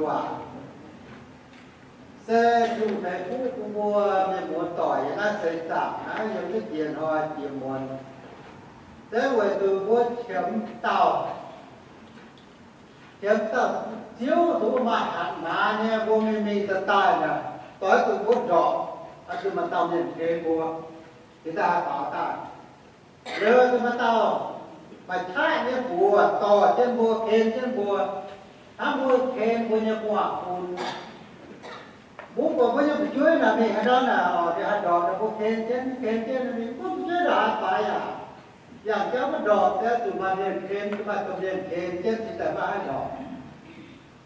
waac. Se Tin-Hungh tengx fuqv bun mbuo mienh muoz-doic yiem naaiv seix zaangc naaiv, yiem naaiv jiex hnoi jiex muonz, se weic zuqc mbuo qiemx dauh, qiemx dauh Ziouv, zuqc maaih hatc maaz nyei, mbuo mingh mingh daaih daaih naaic, doix zuqc mbuo ndorpc, oix zuqc maaih dauh mienh ken mbuo, jiex daaih haih faaux daaih. Liuz zuqc maaih dauh maaih qaqv nyei buoz dorh jienv mbuo, ken jienv mbuo, hnangv mbuo ken mbuo nyei gu'nguaaz-fun. Mbuo buatc mbuo nyei fu'jueiv naaic mingh haaix ndau naaic, oix zuqc haih ndorpc ninh mbuo, ken jienv, ken jienv ninh mingh, mbuo fu'jueiv ndongc haaix faix yaac, yangh jauv maiv ndorpc, se zuqc maaih mienh ken, zuqc maaih domh mienh ken jienv cingx daaih maiv haih ndorpc.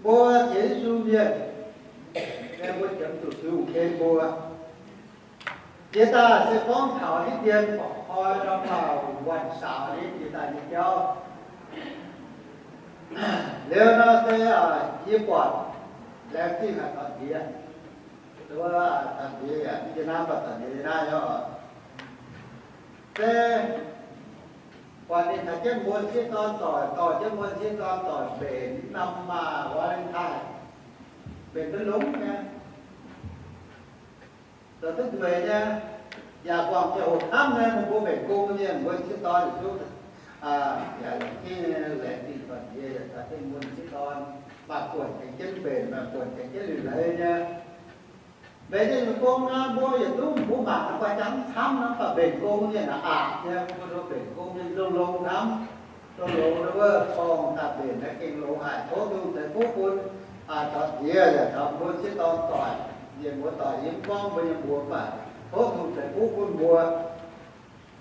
Mbuo sienx Yesu mienh, mbuo qiemx zuqc Tin-Hungh ken mbuo. Jiex daaih se gorngv taux hitv dien mba'hnoi nor, taux วันเสาร์ ni jiex daaih nyei jauv. Liuz nor se yie buatc laengz zingh haic taux diex, taux diex yaac yie naaiv buatc taux diex naaiv nyei oc. Se buatc ninh taux jienv mbuo sieqv dorn doic, dorh jienv mbuo sieqv dorn doic mbenc norm maah วาเลนไทน์, mbenc duqv longx nyei, zoux duqv nzueic nyei, yaac guangc ziangh hoc camv nyei, mbuo mbenc gong nyei, mbuo sieqv dorn yietc zungv yaac laengz zingh, laengz zingh buatc diex yaac taux jienv mbuo sieqv dorn, maaih buonc tengx jienv mbenc, maaih buonc tengx jienv liuc leiz nyei. Mbenc nyei gong naaiv mbuo yietc zungv mbuo mangc naaiv guai jangv camv naaiv, mv baac mbenc gong nyei naaic aqc nyei, mbuo mbenc gong nyei longx-longx hnamv, longx-longx wuov torngv daaih mbenc naaiv gengh longx haic. Tov Tin-Hungh ceix fuqv bun taux diex yaac taux mbuo sieqv dorn doic, mienh muoz-doic yie mv gorngv mbuo nyei mbuox, mv baac tov Tin-Hungh ceix fuqv bun mbuo.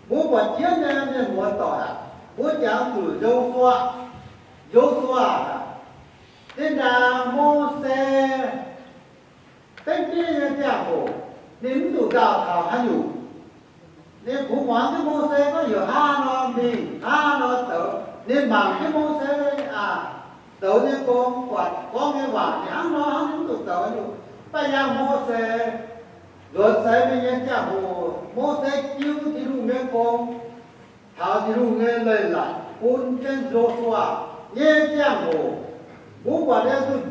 Mbuo buatc jienv nyei mienh muoz-doic aac, mbuo jangx zuqc Yo^su^waa. Yo^su^waa aac, zinh ndaangc Mose dengv jienv nyei ziangh hoc, ninh mv zuqc nzauh taux haaix nyungc. Ninh kungx muangx jienv Mose gorngv heuc hnangv nor mingh, hnangv nor zoux. Ninh mangc jienv Mose aac, zoux nyei gong, buatc gorngv nyei waac ninh hnangv nor hnangv, ninh mv zuqc zoux haaix nyungc. Mv baac yangh Mose nzuonx seix mingh nyei ziangh hoc, Mose jiu Tin-Hungh nyei gong, taux Tin-Hungh nyei leiz-latc bun jienv Yo^su^waa nyei ziangh hoc, mbuo buatc ninh zuqc,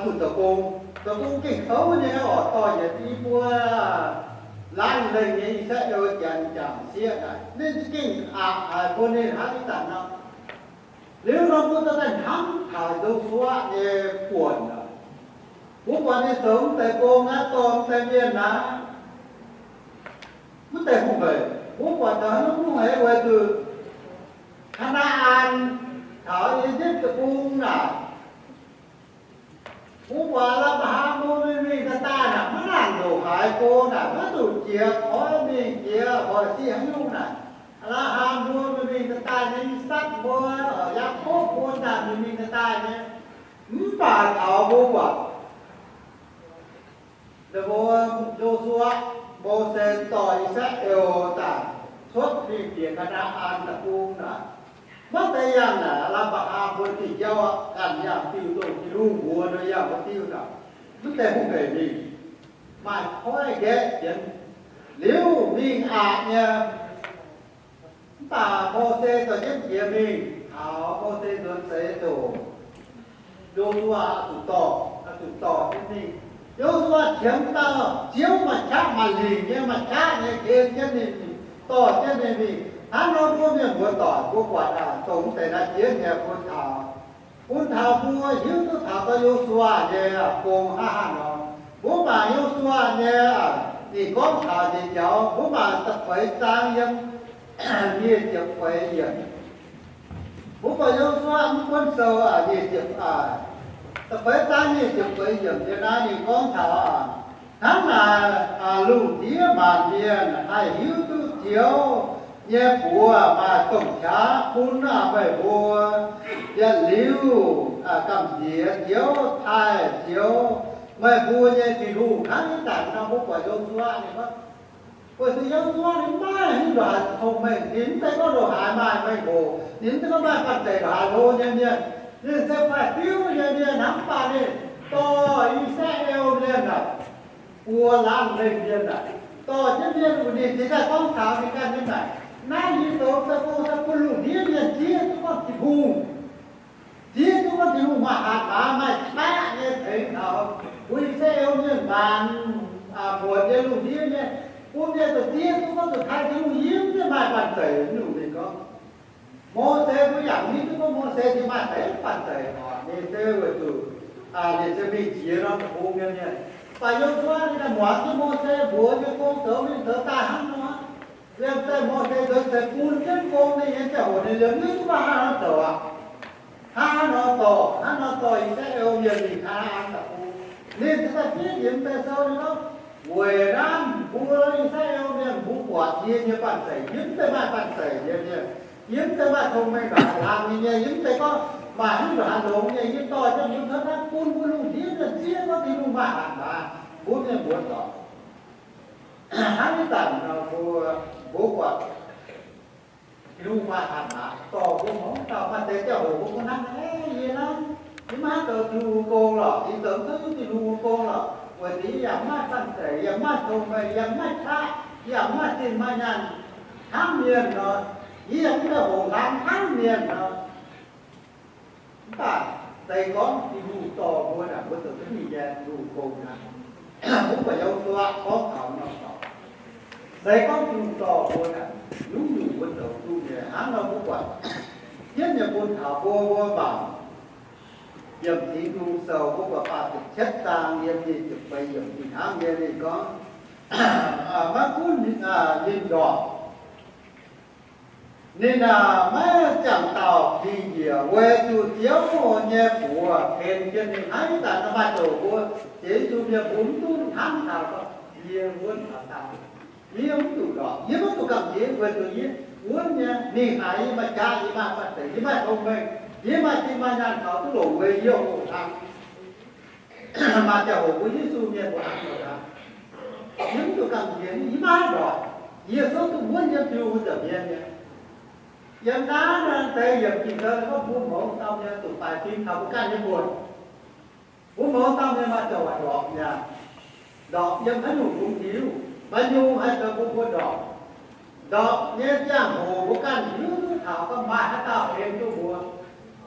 zuqc zoux gong. Zoux gong gengh kouv nyei oc, dorh yietc i buo laanh lengh nyei I^saa^laa^en Janx jangc sieqv naaic, ninh za'gengh aqc haic bun ninh hnangv ih zanc nor. Liuz nor mbuo dorh daaih hnamv taux Yo^su^waa nyei buonc aac, mbuo buatc ninh zoux mv deix gong naaiv, dorh mv deix mienh naaiv, mv deix hungh weic, mbuo buatc taux haaix nyungc hungh weic, weic zuqc Kaa^naa^an caux I^yipv Deic-Bung naaic, mbuo buatc Apc^laa^ham mbuo mingh mingh daaih daaih naaic, maiv nangc ndongc haaix go naaic, maiv zuqc jiex koiv mingh jiex hoic sic haaix nyungc naaic. Apc^laa^ham mbuo mingh mingh daaih daaih nyei, I^sakc mbuo, Yaakopv mbuo naaic mingh mingh daaih daaih nyei. Mv baac taux mbuo buatc Yo^su^waa, Mose dorh I^saa^laa^en daaih cuotv mingh bieqc Kaa^naa^an Deic-Bung naaic, maiv zeiz yangh naaic Apc^laa^ham mbuo diuh jauv aqv, ganh yangh diuh dongh Tin-Hungh mbuox nor yangh wuov diuh naaic. Mv deix hungh weic mingh, maaih koiv nqaeqv fienx liuz mingh aqc nyei. Mv baac Mose dorh jienv jiex mingh, taux Mose nzuonx seix ziouc Yo^su^waa zuqc dorh, zuqc dorh jienv mingh. Yo^su^waa qiemx dauh Ziouv maaih qaqv maaih lingc nyei, maaih qaqv nyei ken jienv ninh, dorh jienv ninh mingh. Hnangv nor mbuo mienh muoz-doic mbuo buatc aac, dongh mv deix naaiv jiex nyei bun taux, bun taux mbuo hiuv duqv taux gorngv Yo^su^waa nyei gong hnangv haaix nor. Mbuo mangc Yo^su^waa nyei, ninh gorngv taux nyei jauv, mbuo mangc da'feix zaang yiem nyic ziepc feix yiemc. Mbuo buatc Yo^su^waa Mv Buonv Sou nyic ziepc, da'feix zaang nyic ziepc feix yiemc yiem naaiv ninh gorngv taux hnangv naaic, lungh ndiev maanc mienh haih hiuv duqv Ziouv nyei buoz maaih domh qaqv bun meih mbuo. Yietc liuz gamh nziex Ziouv, taaih Ziouv, meih mbuo nyei Tin-Hungh. Hnangv ih zanc nor mbuo buatc Yo^su^waa ninh gorngv, weic zuqc Yo^su^waa ninh maiv hiuv ndongc haaix cong-mengh, ninh mv zeiz gorngv ndongc haaix maaih mengh hoc, ninh mv zeiz gorngv maaih banh zeic ndongc haaix hlo nyei mienh. Ninh se faix-fiuv nyei mienh hnangv, mv baac ninh dorh I^saa^laa^en mienh naaic, buo laanh lengh mienh naaic, dorh jienv mienh wuov, ninh cingx daaih gorngv taux ninh ganh nyei naaic, naaiv yie zoux daaih gong se bun lungh ndiev mienh zieqv duqv gorngv Tin-Hungh, zieqv duqv gorngv Tin-Hungh maaih hatc maaz, maaih qaqv nyei tengx mbuoqc nyei lungh ndiev nyei, bun mienh zoux zieqv duqv gorngv zuqc taaih Tin-Hungh yiem mv maaih banh zeic nyungc. Ninh gorngv, Mose mbuo yaac mv hiuv duqv gorngv Mose ninh maaih deix banh zeic oc. Ninh se weic zuqc ninh se mingh jiex norm deic-bung nyei mienh. Mv baac Yo^su^waa ninh muangx jienv Mose mbuox nyei gong zoux mingh zoux daaih hnangv nor. Liemh zeih Mose zoux deix bun jienv gong ninh nyei ziangh hoc ninh liemh hiuv duqv maaih hnangv nor zoux aqv. Hnangv nor dorh, hnangv nor dorh I^saa^laa^en mienh mingh Kaa^naa^an Deic-Bung. Ninh ziouc daaih fiev njiec mv deix sou ninh gorngv, Weic naaiv mbuo I^saa^laa^en mienh mbuo buatc yie nyei banh zeic, yie mv zeiz maaih banh zeic nyei mienh, yie mv zeiz maaih cong-mengh ndaauv hlang nyei mienh, yie mv zeiz gorngv maaih haaix nyungc haaix longx nyei. Yie dorh jienv mbuo cuotv naaiv bun mbuo lungh ndiev mienh zieqv gorngv Tin-Hungh maaih hatc maaz, mbuo mienh muoz doic. Hnangv ih zanc nor mbuo, mbuo buatc Tin-Hungh maaih hatc maaz dorh mbuo mouz dauh maaih deix ziangh hoc mbuo gunv hnangv, Ei, yie naaiv, yie maiv haih zoux Tin-Hungh gong lorqc, yie zoux mv duqv Tin-Hungh gong lorqc, weic zuqc yie yaac mv maaih banh zeic, yie yaac mv maaih cong-mengh, yie yaac mv maaih qaqv, yie yaac mv maaih zinh maaih nyaanh hnangv mienh nor, yie yaac mv zeiz hoqc hlang hnangv mienh nor. Mv baac se gorngv Tin-Hungh dorh mbuo naaic, mbuo zoux duqv ninh nyei Tin-Hungh gong aqv. Mv baac Yo^su^waa gorngv taux nor dorngc, se gorngv Tin-Hungh dorh mbuo naaic, nyungc-nyungc mbuo zoux duqv nyei. Hnangv nor mbuo buatc jienv nyei bun taux mbuo, mbuo mangc yiem Singx Nzung Sou mbuo buatc faah ziepc cietv zaang yiem nyic ziepc feix yiemc fih hnangv nyei ninh gorngv, maiv gunv ninh ndorpc, ninh maiv ziangh dauh fingx njiec, weic zuqc Ziouv nyei buoz ken jienv ninh. Hnangv ih zanc maaih doc mbuo sienx Yesu mienh mbuo mv duqv hnamv taux gorngv, Yie wuonv taux daauh, yie mv zuqc ndorpc, yie maiv zuqc gamh nziex, weic zuqc yie wuonv nyei. Ninh haiz yie maaih qaqv, yie maaih banh zeic, yie maaih cong-mengh, yie maaih zinh maaih nyaanh taux duqv longc, weic yie hoqc hlang. Maaih ziangh hoc mbuo Yesu mienh mbuo hnangv nor aqv. Yie mv zuqc gamh nziex, yie maiv haih ndorpc, yie souv duqv wuonv yiem Tin-Hungh nza'hmien nyei. Yiem naaiv deix yiemc Ging-Sou gorngv mbuo mouz dauh mienh zuqc baaic fim taux mbuo ganh nyei buonc. Mbuo mouz dauh mienh maaih ziangh hoc ndorpc mi'aqv. Ndorpc yiem haaix nyungc mbuo mv hiuv. Maaih nyungc haih zoux bun mbuo ndorpc. Ndorpc nyei ziangh hoc mbuo ganh hiuv duqv taux gorngv maaih haaix dauh ken duqv mbuo.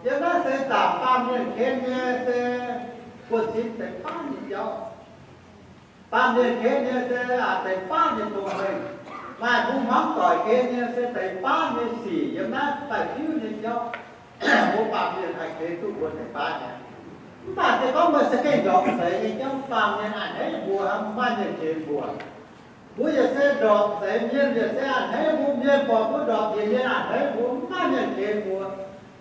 Yiem naaiv seix zaangc baamh mienh ken nyei se buonv-sin deix baav nyei jauv. Baamh mienh ken nyei se deix baav nyei cong-mengh. Maaih hungh hmuangv doic ken nyei se deix baav nyei sic. Yiem naaiv daaih hiuv nyei jauv, mbuo baamh mienh haih ken duqv mbuo deix baav nyei. Mv baac se gorngv meih se gengh ndorpc seix nyei jauv, baamh mienh a'hneiv mbuo hnangv, maiv maaih mienh ken mbuo. Mbuo yaac se ndorpc seix, mienh yaac se a'hneiv mbuo. Mienh buatc mbuo ndorpc njiec, mienh a'hneiv mbuo, mv maaih mienh ken mbuo.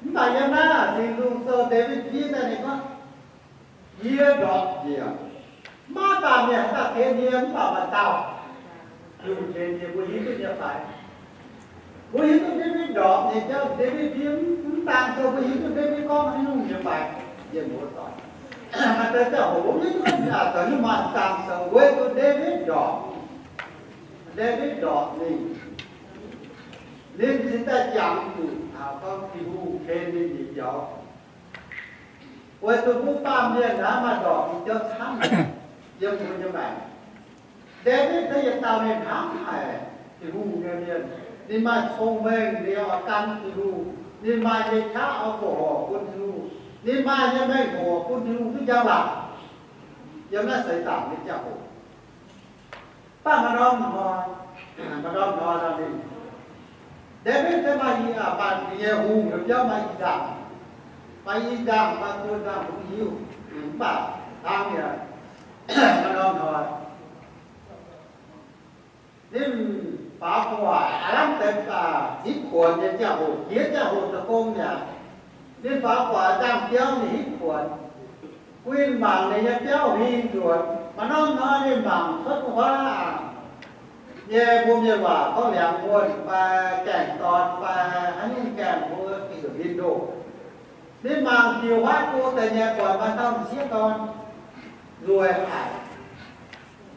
Mv baac yiem naaiv Singx Nzung Sou Ndaawitv fiev daaih ninh gorngv, Yie ndorpc njiec, maiv baac mienh haaix dauh ken yie, mv baac maaih dauh Tin-Hungh ken yie. Mbuo hiuv duqv nyei fai? Mbuo hiuv duqv Ndaawitv ndorpc nyei jauv. Ndaawitv fiev mv daan sou, mbuo hiuv duqv Ndaawitv gorngv haaix nyungc nyei fai? Mienh muoz doic, maaih deix ziangh hoc mbuo hiuv duqv, aa, daaih nyungc maaih daan sou weic zuqc Ndaawitv ndorpc. Ndaawitv ndorpc ninh, ninh cingx daaih jangx zuqc taux gorngv Tin-Hungh ken ninh nyei jauv. Weic zuqc mbuo baamh mienh naaiv maaih ndorpc nyei jauv camv yiem mbuo nyei maengc. Ndaawitv se yietc dauh ninh hnamv haic Tin-Hungh nyei mienh. Ninh maaih cong-mengh, ninh oix gan Tin-Hungh. Ninh maaih nyei qaqv oix gox horc bun Tin-Hungh. Ninh maaih nyei mengh hoc bun Tin-Hungh duqv njang-laangc yiem naaiv seix zaangc nyei ziangh hoc. Mv baac maaih norm hnoi, maaih norm hnoi nor ninh, Ndaawitv se maaih i, aa, maaih ninh nyei hungh nyei biauv maaih i nzangc. Maaih i nzangc, maaih buo nzangc mbuo mv hiuv. Mv baac hnangv nyei, maaih norm hnoi ninh faaux gu'nguaaic, aav lamh deix, aa, hitv kuonx nyei ziangh hoc, jiex ziangh hoc deic-bung mi'aqv. Ninh faaux gu'nguaaic nzangc biauv ninh hitv kuonx. Guinh mangc ninh nyei biauv huing nzuonx. Maaih norm hnoi ninh mangc cuotv wuov aac, nyei mbuo mienh waac gorngv liangx wuonh fai gaengh dorn fai haaix nyungc gaengh mbuo gengh heuc window. Ninh mangc diuc huaav go deix nyei, buatc maaih dauh m'sieqv dorn nzueic haic,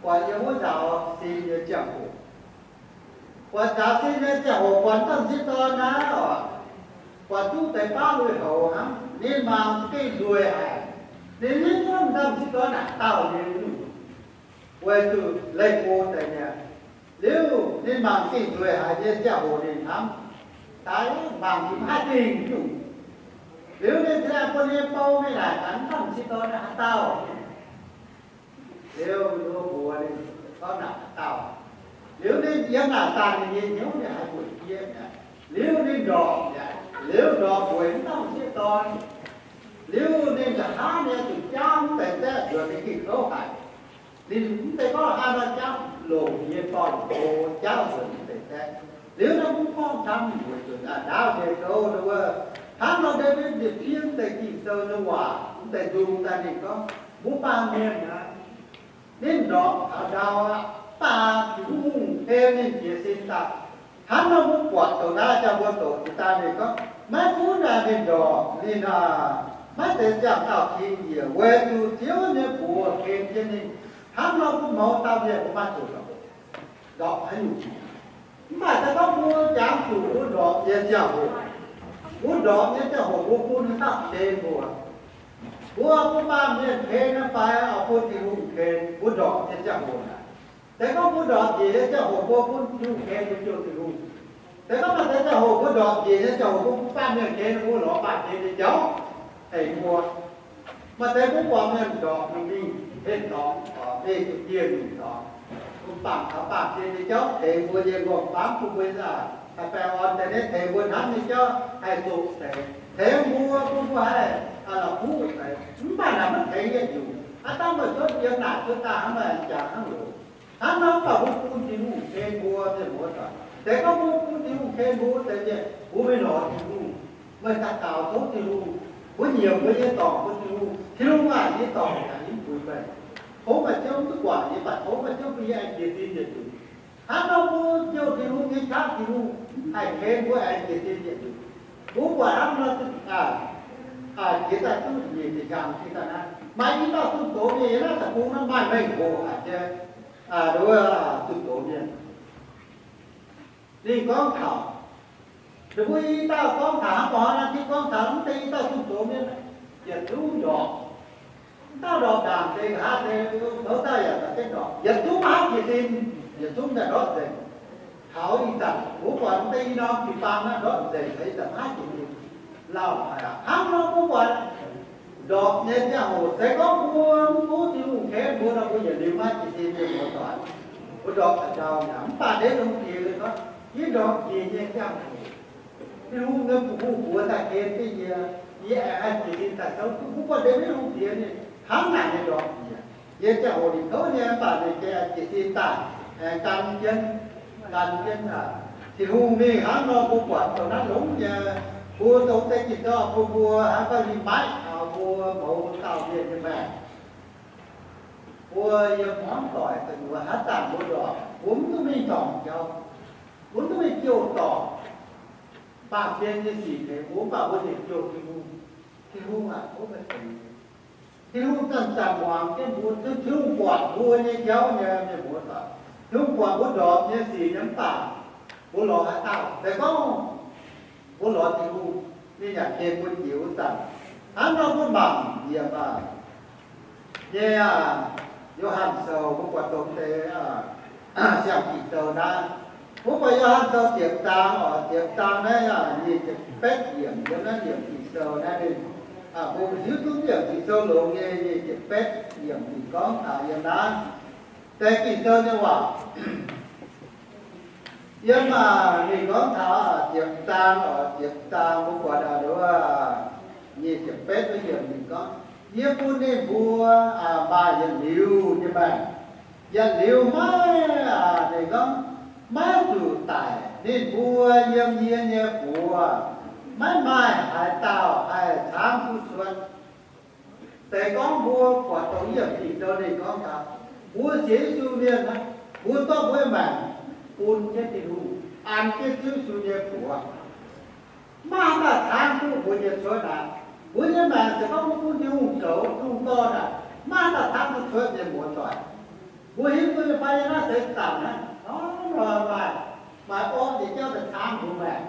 buatc yiem wuov nzaaux sin nyei ziangh hoc. Buatc nzaaux sin nyei ziangh hoc buatc dauh m'sieqv dorn naaiv oc, buatc duqv deix baav lui-houx hnangv. Ninh mangc gengh nzueic haic. Ninh hiuv duqv dauh m'sieqv dorn naaic dauh nyei nyungc, weic zuqc leih go deix nyei. Liuz ninh mangc gengh nzueic haic nyei ziangh hoc ninh hnamv, daaih mangc mv haih dingh nyungc. Liuz ninh ziouc bun ninh nyei bou mingh naaic gaax dauh m'sieqv dorn naaiv haaix dauh. Liuz ninh mbuox ninh gorngv naaic dauh, liuz ninh yiem naaic daaih ninh nyei hnyouv ninh haiz buonc jieqv mi'aqv. Liuz ninh ndorpc mi'aqv. Liuz ndorpc weic mv dauh sieqv dorn. Liuz ninh nqa'haav nyei zuqc jaauv mv deix zaeqv nzuonx ninh gengh kouv haic. Ninh mv deix gorngv haaix nor jaauv longc nyei dorn-hlo jaauv nzuonx mv deix zaeqv. Liuz naaiv mbuo gorngv camv weic zuqc ndaauv nyei gouv wuov, hnangv nor Ndaawitv ninh fiev mv deix Ging-Sou nyei waac, mv deix nzung daaih ninh gorngv, mbuo baamh mienh aqv, ninh ndorpc taux ndau aqv, mv baac Tin-Hungh hlen ninh jiez sin daaih. Hnangv nor mbuo buatc doqc naaiv jangx mbuo doqc jiex daaih ninh gorngv, maiv gunv naaic ninh ndorpc, ninh maiv zeiz ziangh dauh king njiec, weic zuqc Ziouv nyei buoz hlen jienv ninh. Hnangv nor mbuo mouz dauh mienh mbuo maaih zuqc ndorpc haaix nyungc. Mv baac se gorngv mbuo jangx zuqc mbuo ndorpc nyei ziangh hoc, mbuo ndorpc nyei ziangh hoc mbuo bun dauh hlen mbuo. Mbuo, mbuo baamh mienh hlen nyei fai, bun Tin-Hungh hlen, mbuo ndorpc nyei ziangh hoc naaic. Se gorngv mbuo ndorpc njiec nyei ziangh hoc mbuo bun Tin-Hungh hlen, mbuo jouh Tin-Hungh. Se gorngv maaih deix ziangh hoc mbuo ndorpc njiec nyei ziangh hoc mbuo bun baamh mienh hlen, mbuo lorz baamh gen nyei jauv tengx mbuo. Maaih deix mbuo buatc mienh ndorpc mingh hlen dorngx, ei zuqc dieh nyungc dorngx, bun bangc taux baamh gen nyei jauv tengx mbuo nyei ngorc-famv, bun mbuo haih baengh orn deix, tengx mbuo hnamv nyei jauv haih zoqc deix, tengx mbuo, bun mbuo haih la'kuqv deix. Mv baac naaic maiv tengx yietc nyungc. Aav dangh meih cuotv yiem naaic cuotv daaih hnangv, meih jangx hnangv loz. Hnangv nor mv baac mbuo bun Tin-Hungh hlen mbuo, mienh muoz-doic. Se gorngv mbuo bun Tin-Hungh hlen mbuo deix mienh, mbuo mingh lorz Tin-Hungh, meih daux gaux tov Tin-Hungh, mbuo nyiemc mbuo nyei dorngc bun Tin-Hungh, Tin-Hungh aac, yie dorngc yaac yie mv puix meih. Tov meih Ziouv mv duqv guangc yie, mv baac tov meih Ziouv bun yie aengx jiez sin yietc nyungc. Hnangv nor mbuo jouh Tin-Hungh nyei qaqv, Tin-Hungh haih hlen mbuo aengx jiez sin yietc nyungc. Mbuo buatc hnangv nor, jiex daaih duqv nyic ziepc hnyangx jiex daaih naaiv, maaih i dauh zunh doz mienh yiem naaiv deic-bung naaiv maaih mengh hoc aqv, zunh doz mienh. Ninh gorngv taux, ninh mbuo i dauh gorngv taux hnangv nor, naaiv gorngv taux mv deix i dauh zunh doz mienh, yietc zungv ndorpc. Mv dauh ndorpc ndaangc deix nqa'haav deix, tov dauh yaac daaih jienv ndorpc, yietc zungv maiv haih jiez sin, yietc zungv daaih ndortv nzengc. Taux ih zanc mbuo buatc mv deix i norm jiu-baang naaiv ndortv nzengc, ih zanc maiv haih jiez sin. Lauh haic aqv. Hnangv nor mbuo buatc ndorpc nyei ziangh hoc, se gorngv mbuo mv gunv Tin-Hungh ken mbuo nor, mbuo yietc liuz maiv haih jiez sin, mienh muoz-doic. Mbuo ndorpc taux ndau mi'aqv. Mv baac deix lungh diex gorngv, yie ndorpc njiec nyei ziangh hoc, Tin-Hungh nyei bungx hungh buoz daaih gen jienv yie, yie aengx haih jiez sin daaih souv duqv. Mbuo buatc deix maiv lungh diex ninh hnangv naaic nyei ndorpc njiec. Yie ziangh hoc ninh kouv nyei, mv baac ninh gengh jiez sin daaih, aengx gan jienv, gan jienv Tin-Hungh mingh. Hnangv nor mbuo buatc dongh naaiv longx nyei, mbuo dongh deix Ging-Sou bun mbuo hnangv gorngv ninh maiv taux mbuo mouz dauh mienh nyei maengc. Mbuo yiem hmuangv doic gu'nyuoz haaix zanc mbuo ndorpc, mbuo mv duqv mingh dorngc jauv, mbuo mv duqv mingh jouh dorngc. Baamh gen nyei sic tengx mbuo, mv baac mbuo ziouc jouh Tin-Hungh. Tin-Hungh aac, tov meih tengx. Tin-Hungh zanc-zanc muangx jienv mbuo, Tin-Hungh buatc mbuo nyei jauv nyei, mienh muoz-doic. Tin-Hungh buatc mbuo ndorpc nyei sic nyei, mv baac mbuo lorz haaix dauh? Se gorngv mbuo lorz Tin-Hungh, ninh yaac ken mbuo jiex wuov zanc. Hnangv nor mbuo mangc yiem aac, nyei aac, Yo^han Sou, mbuo buatc dongh deix siang-Ging-Sou naaiv. Mbuo buatc Yo^han Sou ziepc zaang oc, ziepc zaang naaiv aac, nyic ziepc betv yiemc, yiem naaiv yiemc Ging-Sou naaiv ninh, mbuo hiuv duqv yiemc Ging-Sou longx nyei, nyic ziepc betv yiemc ninh gorngv taux yiem naaiv deix Ging-Sou nyei waac. Yiem aac, ninh gorngv taux ziepc zaang oc, ziepc zaang mbuo buatc aac, nyic ziepc betv yiemc ninh gorngv, yie bun ninh mbuo maaih yietc liuz nyei maengc. Yietc liuz maiv, ninh gorngv, maiv zuqc daic. Ninh mbuo yiem yie nyei buoz, maiv maaih haaix dauh haih caangv duqv cuotv. Se gorngv mbuo buatc dongh yiem Ging-Sou ninh gorngv taux, mbuo sienx Yesu mienh naaiv, mbuo zorqv mbuo nyei maengc bun jienv Tin-Hungh, an jienv Ziouv Yesu nyei buoz, maiv haaix dauh caangv duqv mbuo nyei cuotv aqv. Mbuo nyei maengc se gorngv mbuo bun Tin-Hungh zoux lungh dorn aac, maiv haaix dauh caangv duqv cuotv, mienh muoz-doic. Mbuo hiuv duqv nyei fai? Yiem naaiv seix zaangc naaiv, maaih, maaih orqv nyei jauv daaih caangv mbuo maengc.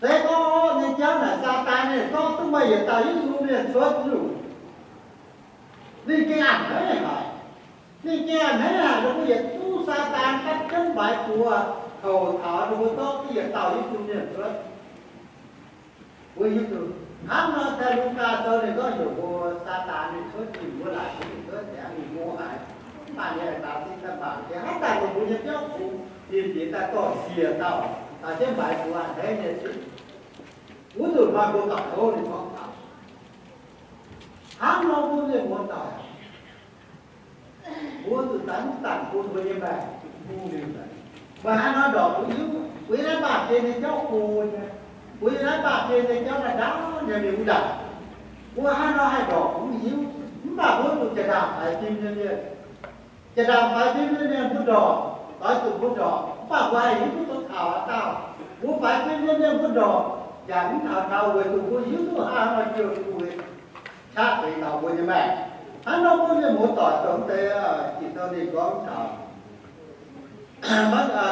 Se gorngv orqv nyei jauv naaic, Saadaan ninh zorqv duqv meih yietc dauh Yesu mienh cuotv nyungc, ninh gengh a'hneiv haic. Ninh gengh a'hneiv haic, ninh mbuo yietc zungv Saadaan gapv jienv mbaix buoz kouc taux ninh mbuo zorqv duqv yietc dauh Yesu mienh cuotv. Mbuo hiuv duqv hnangv nor, daaih Lugaa Sou ninh gorngv heuc mbuo Saadaan ninh cuotv, ninh mbuo laaic bun ninh cuotv, ninh mbuo haiz Maaih nyei daaih zinh daaih mangc gaax, haaix zanc mbuo nyei biauv kungx ninh bieqc daaih dorh njiec dauh, dauh jienv maaiz mbuo a'hneiv nyei sic. Wuov nzunc maaih mbuo gauh kouv ninh gorngv taux. Hnangv nor mbuo mienh muoz-doic, mbuo zuqc zanc zanc bun mbuo nyei maengc hungh liuz, meih haaix nor ndorpc mbuo hiuv? Mbuo yiem naaiv baamh gen nyei jauv go nyei, mbuo yiem naaiv baamh gen nyei jauv naaiv ndaauv nyei mingh wuov ndaangc, mbuo haaix nor haih ndorpc mbuo hiuv? Mv baac mbuo zuqc jaa-ndaangc faix fim nyei mienh, jaa-ndaangc faix fim nyei mienh mbuo ndorpc, doix zuqc mbuo ndorpc, mv baac mbuo haih hiuv duqv taux haaix dauh. Mbuo faix fim nyei mienh mbuo ndorpc, yaac mv taux taux weic zuqc mbuo hiuv duqv haaix nor jouh duqv qaqv deix taux mbuo nyei maengc. Hnangv nor mbuo mienh muoz-doic dongh deix Ging-Sou ninh gorngv taux,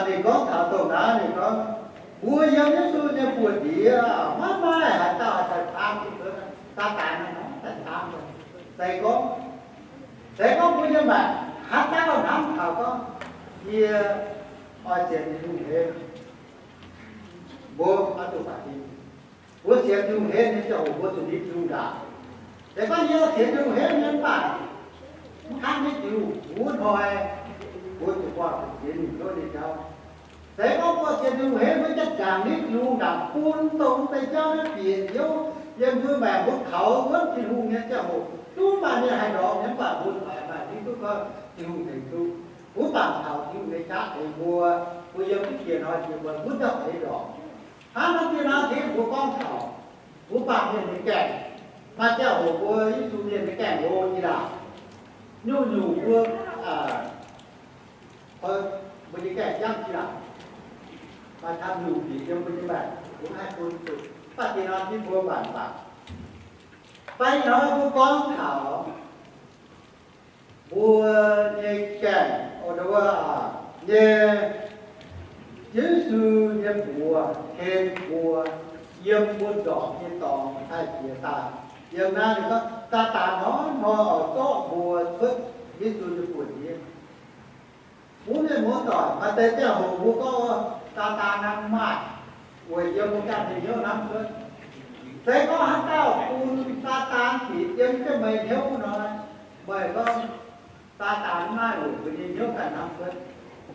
ninh gorngv taux dongh naaiv, ninh gorngv, mbuo yiem Yesu nyei buoz-ndiev maiv maaih haaix dauh haih daaih caangv Satan nor, daaih caangv. Se gorngv, se gorngv mbuo nyei maengc haaix dauh hnamv taux gorngv, yie oix sienx Tin-Hungh henv, mbuo oix zuqc baamh gen. Mbuo sienx Tin-Hungh henv nyei ziangh hoc mbuo zuqc nitv Tin-Hungh ndaangc. Se gorngv yie sienx Tin-Hungh henv nyei mv baac mv kangv nitv Tin-Hungh, wuov hnoi mbuo zuqc buangh zuqc sienx Tin-Hungh hnyouv nyei jauv. Se gorngv mbuo sienx Tin-Hungh henv, mbuo jaa-ndaangc nitv Tin-Hungh ndaangc bun dongh deix jauv naaiv bieqc hnyouv yiem mbuo maengc, mbuo kaux wuonv Tin-Hungh nyei ziangh hoc, zungv maaih mienh haih ndorpc nyei, mv baac mbuo oix maaih hiuv duqv gorngv Tin-Hungh tengx duqv. Mbuo bangc taux Tin-Hungh nyei qaqv tengx mbuo, mbuo yiem duqv jiex hnoi jiex muonz mbuo zungv haih ndorpc. Hnangv naaiv dien naaiv tengx mbuo gorngv taux mbuo baamh mienh nyei gaengh, maaih ziangh hoc mbuo Yesu mienh nyei gaengh hlo jiex ndaangc, nyungc-nyungc mbuo, mbuo nyei gaengh jangv jiex ndaangc, maaih camv nyungc bieqc yiem mbuo nyei maengc, mbuo mv haih bun zuqc. Mv baac dien naaiv dingh mbuo mangc baac, fai ih hnoi mbuo gorngv taux mbuo nyei gaengh, o, wuov, nyei, Yesu nyei mbuox tengx mbuo yiem mbuo ndorpc nyei dorngx haih jiex daaih. Yiem naaiv ninh gorngv Saadaan hnoi-hnoi oix zorqv mbuo cuotv Yesu nyei buoz-ndiev. Mbuo mienh muoz-doic, maaih deix ziangh hoc mbuo gorngv, Saadaan naaiv maaih weic yiem mbuo ganh nyei hnyouv hnamv cuotv. Se gorngv haaix dauh bun Saadaan bieqc yiem jienv meih hnyouv nor, meih gorngv Saadaan maaih weic mbuo nyei hnyouv ganh hnamv cuotv.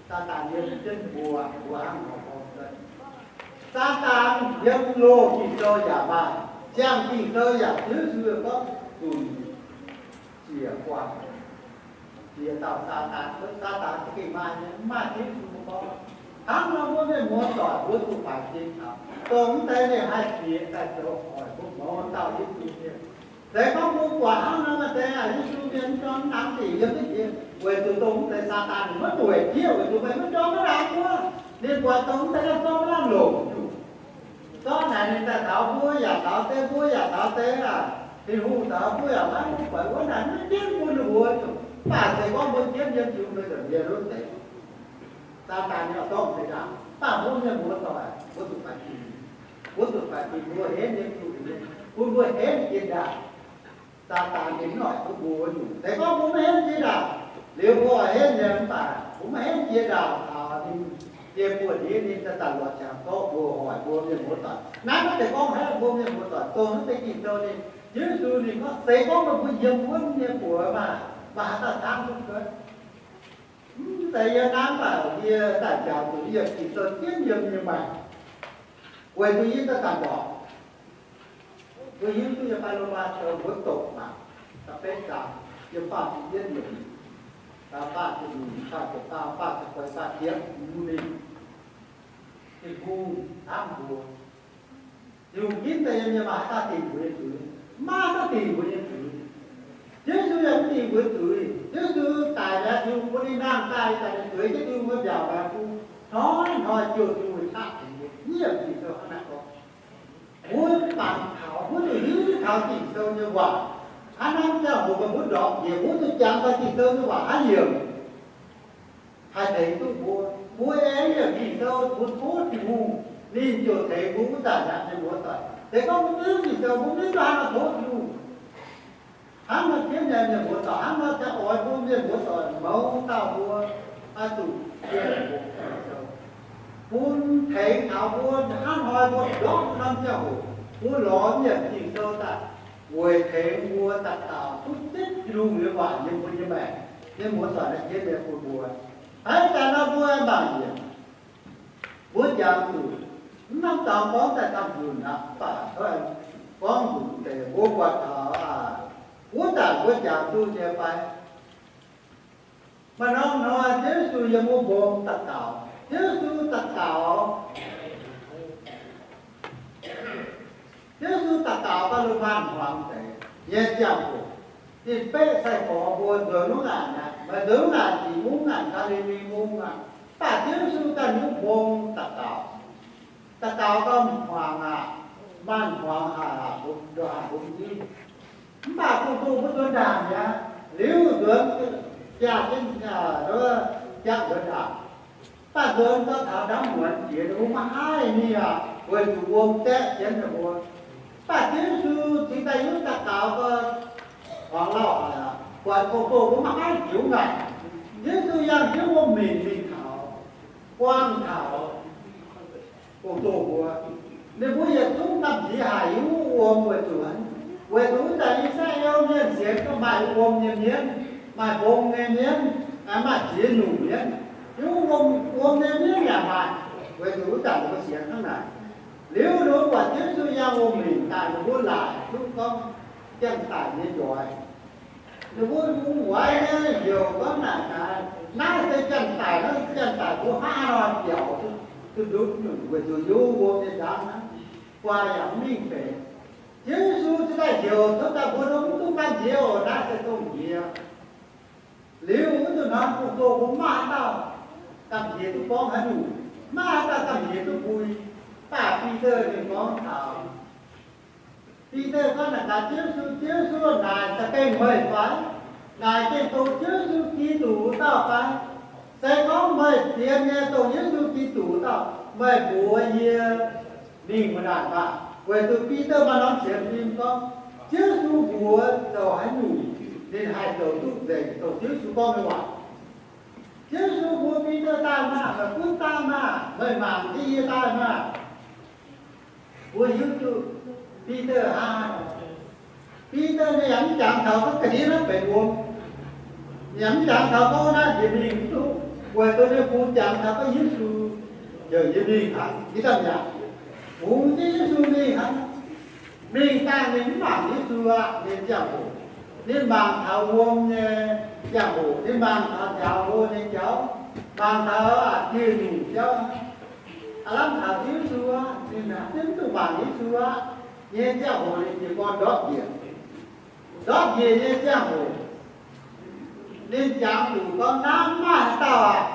Saadaan yiem jienv mbuo, mbuo hnangv nor gorngv cuotv. Saadaan yiem loz Ging-Sou yaac maaih, ziangh Ging-Sou yaac Ziouv Yesu gorngv zunc ziec guanh, ziec dauh Saadaan, Saadaan za'gengh maaih nyei, mv maaih Ziouv Yesu gorngv. Hnangv nor mbuo mienh muoz-doic mbuo zuqc faix fim taux dongh mv deix ninh haih bieqc daaih zoux hoic mbuo mouz dauh Yesu mienh. Se gorngv mbuo buatc hnangv nor maaih deix Yesu mienh mv jorm mv nangv dingc yiem deix jiex, weic zuqc dongh mv deix Saadaan ninh maiv dueic jieqv, weic zuqc meih mv jorm mv nangv wuov, ninh buatc dongh mv deix naaiv zorqv mv lamh longc nyungc. Zorqv naaic ninh daaih taux mbuo yaac taux deix, mbuo yaac taux deix aac, Tin-Hungh taux mbuo yaac maiv buatc wuov naaic maiv jienv bun ninh mbuo nyungc. Mv baac se gorngv mbuo jienv yiem Tin-Hungh nyei nza'hmien wuov deix, Saadaan nyei zorqv mv deix ndaangc. Mv baac mbuo mienh muoz-doic, mbuo zuqc faix fim, mbuo zuqc faix fim mbuo henv nyei Tin-Hungh, bun mbuo henv jiex ndaangc. Saadaan ninh mv oix bun mbuo nyungc. Se gorngv mbuo maiv henv jiex ndaangc, liuz mbuo oix henv nyei, mv baac mbuo maiv henv jiex ndaangc taux ninh nyei buoz-ndiev, ninh daaih zanc lorz qangx zorqv mbuo, hoic mbuo mienh muoz-doic. Naaiv maiv zeiz gorngv haiz mbuo mienh muoz-doic dongh naaiv deix Ging-Sou ninh, Yesu ninh gorngv se gorngv meih mbuo yiem wuonv nyei buoz maah, maaih haaix dauh caangv duqv cuotv? Mv zeiz yiem naaiv, mv baac yie daaih njaaux zuqc yiem Ging-Sou jienv yiem nyei maengc, weic zuqc yie daaih zanc lorz. Mbuo hiuv duqv yiem Baac Lomaa Sou wuov doqc mangc, da'betv zaang, yiem faah ziepc yietv yiemc, faah ziepc nyeic, faah ziepc faam, faah ziepc feix, faah ziepc hmz mingh, Tin-Hungh hnamv mbuo. Tin-Hungh ginv daaih yiem nyei maaih haaix dauh dingh mbuo nyei zuiz? Maiv maaih haaix dauh dingh mbuo nyei zuiz. Yesu yaac mv dingh mbuo zuiz. Yesu daic mi'aqv, Tin-Hungh bun ninh nangh daaih, daaih ninh zueiz jienv Tin-Hungh nyei mbiaauc maengx bung, hnoi-hnoi jouh Tin-Hungh qaqv tengx mbuo. Yie Ging-Sou hnangv naaiv gorngv. Mbuo mangc taux, mbuo zuqc hiuv taux Ging-Sou nyei waac. Hnangv naaiv ziangh hoc meih mbuo ndorpc njiec, mbuo zuqc jangx taux Ging-Sou nyei waac hnangv yiemc, haih tengx duqv mbuo. Mbuo aengx yiem Ging-Sou mbuo tov Tin-Hungh, ninh ziouc tengx mbuo wuov zanc yaac mienh muoz-doic. Se gorngv mbuo maiv hiuv Ging-Sou, mbuo maiv hiuv duqv haaix nor tov Tin-Hungh. Hnangv nor jienv nyei mienh muoz-doic, hnangv nor ziangh oix bun mienh muoz-doic mouz dauh mbuo oix zuqc bun tengx taux mbuo hnangv hnoi mbuo ndortv norm ziangh hoc, mbuo lorz mienh Ging-Sou daaih weic tengx mbuo daaih taux duqv zipv Tin-Hungh nyei waac yiem mbuo nyei maengc. Mienh muoz-doic, naaiv jienv nyei bun mbuo, hnangv daaih nor mbuo mangc yienc, mbuo jangx zuqc, mv norm dorngx gorngv daaih camv-nzunc aqv, mv baac gorngv nzunc deix mbuo buatc taux aac, wuov zanc mbuo jangx duqv nyei fai? Maaih norm hnoi Ziouv Yesu yiem wuov mbong daux gaux, Ziouv Yesu daux gaux, Ziouv Yesu daux gaux gauh lungh maanz-hmuangx deix nyei ziangh hoc, ninh beqv sai-gorx mbuo nzuonx wuov ngaanc aqv, meih nzuonx wuov ngaanc, Deic-Bung ngaanc, Gaa^li^li Mungv aqv, mv baac Ziouv Yesu daaih wuov mbong daux gaux. Daux gaux gauh hmuangx aqv, maanz-hmuangx haic aqv, ndongc haaix mbuo mv hiuv. Mv baac gong-zoh mbuo nzuonx ndaangc mi'aqv, liuz nzuonx jaa jienv, jaa nzuonx ndaangc, mv baac nzuonx gauh taux ndamv muonz jiex, ninh mbuo maiv haih mingh aqv, weic zuqc wuom zaeqv jienv ninh mbuo. Mv baac Ziouv Yesu cingx daaih hiuv daux gaux gauh hmuangx lauh haic aqv, buatc gong-zoh mbuo maiv haih jiex wuov ngaanc, Ziouv Yesu yangh jienv wuom-minc mingh taux, buangh taux gong-zoh mbuo. Ninh mbuo yietc zungv gamh nziex haic yiem wuom weic zuqc, weic zuqc wuov zanc I^saa^laa^en Mienh sienx gauh maaih wuom nyei mienv, maaih mbong nyei mienv, maaih ziex nyungc mienv. Yiem wuom, wuom nyei mienv yaac maaih, weic zuqc wuov zanc ninh mbuo sienx hnangv naaic. Liuz ninh mbuo buatc Ziouv Yesu yangh wuom-minc daaih, ninh mbuo laaic duqv gorngv janx-daic nyei njoix. Ninh mbuo mungz waix nyei heuc gorngv naaic, naaiv se janx-daic, naaiv se janx-daic, mbuo hnangv haaix nor biaux duqv ndutv nyungc, weic zuqc yiem wuom nyei nzangv hnangv, guaa yaac mv mingh benx. Ziouv Yesu cingx daaih heuc cuotv daaih mbuo nor mv duqv gamh nziex oc, naaiv se dongh nziex. Liuz wuov zanc hnoi gong-zoh mbuo mv maaih haaix dauh gamh nziex duqv gorngv haaix nyungc, mv maaih haaix dauh gamh nziex duqv mbui. Mv baac Bide ninh gorngv taux, Bide gorngv naaic gaax Ziouv Yesu, Ziouv Yesu, naaic za'gengh meih fai? Naaic gengh dongh Ziouv Yesu Giduc dauh fai? Se gorngv meih sienx nyei dongh Yesu Giduc dauh, meih mbuox yie mingh wuov naaic maah! Weic zuqc Bide maaih norm sienx fim gorngv, Ziouv Yesu mbuox zoux haaix nyungc, ninh haih zoux duqv nzengc dongh Ziouv Yesu gorngv nyei waac. Ziouv Yesu mbuox Bide, Daaih maah! Meih gunv daaih maah! Meih mangc jienv yie daaih maah! Mbuo hiuv duqv Bide hnangv haaix nor. Bide ninh yaac mv jangx taux gorngv ga'ndiev naaiv benx wuom. Ninh yaac mv jangx taux gorngv naaiv nziex mingh mv duqv, weic zuqc ninh bungx jangx taux gorngv Yesu heuc yie mingh hnangv, yie daaih mi'aqv. Bungx jienv Yesu mingh hnangv. Mingh daaih ninh mv mangc Yesu aqv nyei ziangh hoc, ninh mangc taux wuom nyei ziangh hoc, ninh mangc taux njaaux hlo nyei jauv, mangc taux diuh nyungc jauv. Aav lamh taux Ziouv Yesu aqv, ninh hnangv mv duqv mangc Yesu aqv nyei ziangh hoc, ninh jiez gorn ndortv njiec. Ndortv njiec nyei ziangh hoc, ninh jangx zuqc gorngv, Naaiv mv maaih haaix dauh aqv.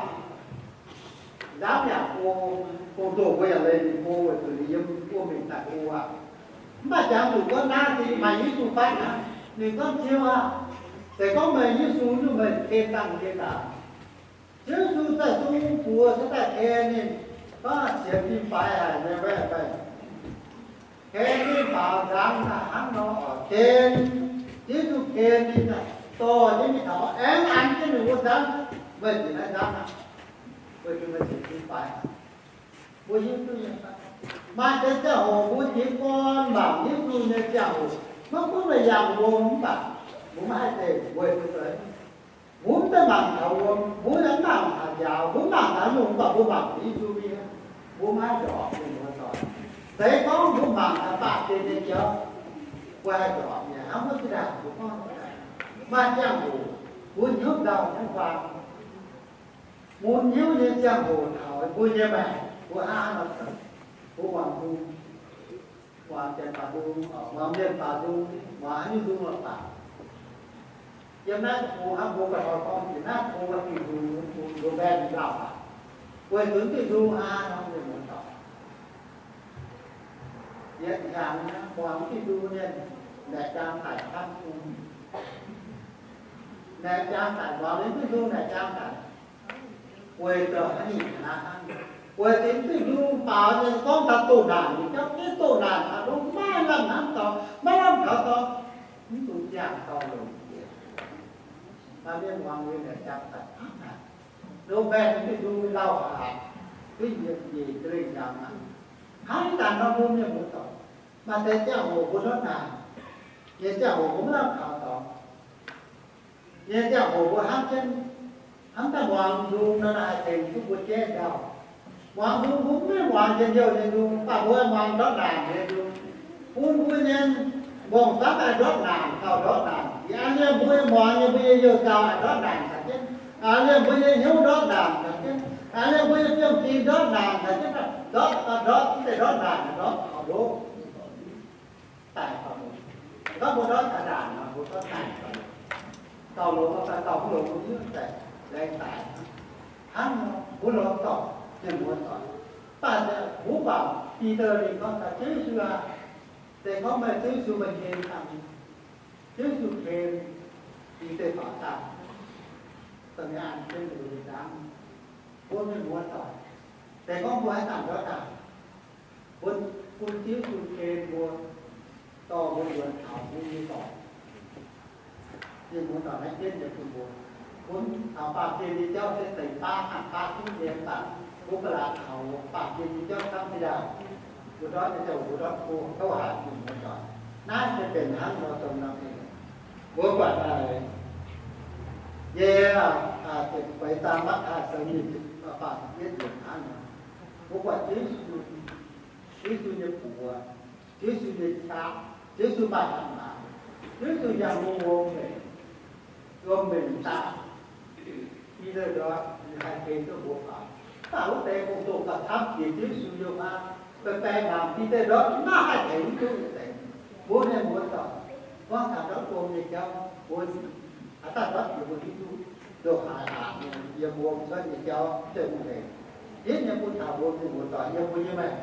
Nzamv yaac go, gong-zoh mbuo yaac leih ninh go weic zuqc ninh yiem wuom-minc daaih go aqv. Mv baac jangx zuqc gorngv naaiv se maaih Yesu fatv hnangv. Ninh gorngv, Ziouv aah! Se gorngv meih Yesu nyungc, meih ken dangh yie daaih. Ziouv Yesu daaih zungv buoz cuotv daaih ken ninh, gorngv sienx fim faix haic nyei mbaeqv. Ken ninh faaux nzangv naaic hnangv nor oc, ken. Ziouv Yesu ken ninh, dorh jienv mingh taux, aengx an jienv ninh wuov nzangv, Meih njiec naaiv nzangv aqv, weic zuqc meih sienx fim faix. Mbuo hiuv duqv nyei fai? Maaih deix ziangh hoc mbuo jiez gorn mangc Yesu nyei ziangh hoc, maiv gunv meih yangh wuom mv baac mbuo maiv haih deix weic mbuo zoux. Mbuo mv daaih mangc taux wuom, mbuo yaac mv mangc taux njaaux, mbuo mv mangc taux nyungc, mv baac mbuo mangc Yesu mingh. Mbuo maiv haih ndorpc mienh muoz-doic. Se gorngv mbuo mangc taux baamh gen nyei jauv, mbuo haih ndorpc mienh. Hnangv wuov zinh ndaangc mbuo gorngv, maaih ziangh hoc mbuo hnyouv nzauh hnyouv huaang, mun hnyouv nyei ziangh hoc taux mbuo nyei maengc, mbuo hnangv haaix nor zoux? Mbuo muangx nzung, muangx janx-baaix nzung, muangx mienh baaix nzung, muangx haaix nyungc nzung lorqc baac, yiem naaiv deic-bung hnangv mbuo ga'hnoi gorngv, yiem naaiv deic-bung mbuo Tin-Hungh, mbuo mbaeqv lauh aqv. Weic zuqc mv duqv nzung hnangv haaix nor, mienh muoz-doic. Yietc hnyangx muangx mv duqv nzung mienh, naaic jaang daic camv bung, naaic jaang daic, muangx mv duqv nzung naaic jaang daic. Weic zuqc haaix nyungc hnangv? Weic zuqc mv duqv nzung baaux nyei, gorngv taux doh naanc nyei jauv, jienv doh naanc taux lungh maiv lamh hnamv dorngx, maiv lamh kaux dorngx, mv dungx ziangh dorngh longc jiex. Maaih mienh muangx liuz naaic jaang daic camv haic. Loz-mbaenh mv duqv nzung lauh haic, duqv njiec njiec za'lengh hnyangx aqv. Hnangv ih zanc nor mbuo mienh muoz-doic, maaih deix ziangh hoc mbuo hnamv naaic, nyei ziangh hoc mbuo maiv lamh kaux dorngx. Nyei ziangh hoc mbuo hnamv jienv, hnamv daaih muangx nzung nor, naaiv haih tengx duqv mbuo jaiv ndau. Muangx nzung mbuo maiv muangx njien-youh nyei nzung, mv baac mbuo muangx ndortv naanc nyei nzung. Bun mbuo nyei mbong-famv daaih ndortv naanc gauh ndortv naanc. Aa, liemh mbuo nyei muangx nyei, mbuo nyei youh nzauh ndortv naanc gauh jienv. Aa, liemh mbuo nyei hnyouv ndortv naanc gauh jienv. Aa, liemh mbuo nyei fiem-fim ndortv naanc gauh jienv. Ndortv, ndortv, mv zeiz ndortv naanc, ndortv taux loh. Daic gauh loh. Gorngv mbuo ndortv taux naanc nor, mbuo gorngv daic gauh loh. Gauh loh, gauh loh, mbuo hiuv daic, laengz daic. Hnangv nor, mbuo lorz dorngc, mienh muoz doic. Mv baac mbuo buatc Bide ninh gorngv daaih, Ziouv Yesu aah, se gorngv meih Ziouv Yesu meih ken dangh, Ziouv Yesu ken, Bide faaux daaih, da'nyeic an jienv mbuo nyei nzangv. Mbuo mienh muoz doic, se gorngv mbuo haaix zanc ndortv daaih, mbuo bun Ziouv Yesu ken mbuo, dorh mbuo nzuonx taux mbuo nyei dorngx. Mienh muoz doic, naaiv jienv nyei bun mbuo, bun taux baamh gen nyei jauv se deix baav, baav duqv nyei, mv baac mbuo ba'laqc taux baamh gen nyei jauv camv jiex ndaangc. Mbuo ndortv nyei jauv, mbuo ndortv go, tov haic, mienh muoz doic. Naaiv se benx hnangv nor dongh nor. Mbuo buatc naaic nyei, ziepc feix zaang, Matv^taai Sou nyic ziepc faah yietv yiemc hnangv nor, mbuo buatc Ziouv Yesu, Ziouv Yesu nyei buoz, Ziouv Yesu nyei qaqv, Ziouv Yesu maaih hatc maaz, Ziouv Yesu yangh mbuo wuom-mbenc, wuom-mbenc daaih. Bide ndortv haih tengx duqv mbuo faaux. Mv baac wuov deix gong-zoh gauh camv jiex Ziouv Yesu nyei waac, baeng baeng mangc Bide ndortv maiv haih tengx duqv yietc deix. Mbuo mienh muoz doic, gorngv taux ndortv wuom nyei jauv, mbuo haaix dauh ndortv jiex mbuo hiuv duqv, ndongc haaix aqc nyei yiem wuom cuotv nyei jauv zeiz mv leiz. Yietv nyei bun taux mbuo mienh muoz doic yiem mbuo nyei maengc.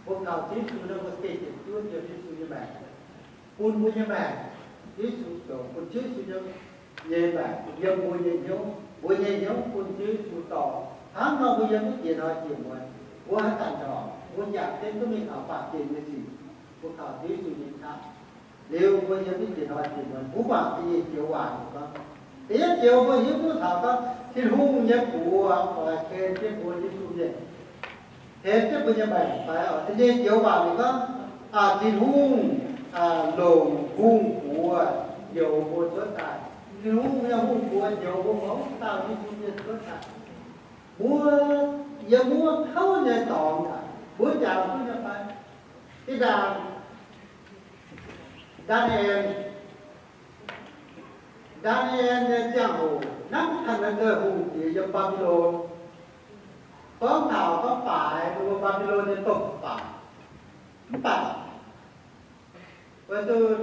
Mbuo kaux Ziouv Yesu nor, mbuo gengh ziepc zuoqv yiem Yesu nyei maengc, bun mbuo nyei maengc, Yesu zoux bun Ziouv Yesu nyei, nyei maengc yiem mbuo nyei hnyouv, mbuo nyei hnyouv bun Ziouv Yesu dorh. Hnangv nor mbuo yiem duqv jiex hnoi jiex muonz, mbuo haaix zanc ndorpc, mbuo jangx jienv duqv mingh taux baamh gen nyei sic, mbuo kaux Ziouv Yesu nyei qaqv. Liuz mbuo yiem duqv jiex hnoi jiex muonz, mbuo mangc da'nyeic joux waac gorngv, da'yietv joux mbuo hiuv duqv taux gorngv Tin-Hungh nyei buoz oix ken jienv mbuo Yesu mienh, ken jienv mbuo nyei maengc fai oc. Da'nyeic joux waac ninh gorngv, Tin-Hungh longc hungh buoz njoux mbuo cuotv daaih. Tin-Hungh nyei hungh buoz njoux mbuo mouz dauh Yesu mienh cuotv daaih. Mbuo yiem wuov kouv nyei dorngx naaic, mbuo jangx duqv nyei fai? Ih zanc Ndaa^ni^en, Ndaa^ni^en nyei ziangh hoc, Nebukadnezar hungh diex yiem Mbaa^mbi^lon, gorngv taux gorngv baaix ninh mbuo Mbaa^mbi^lon nyei domh baac. Mv baac weic zuqc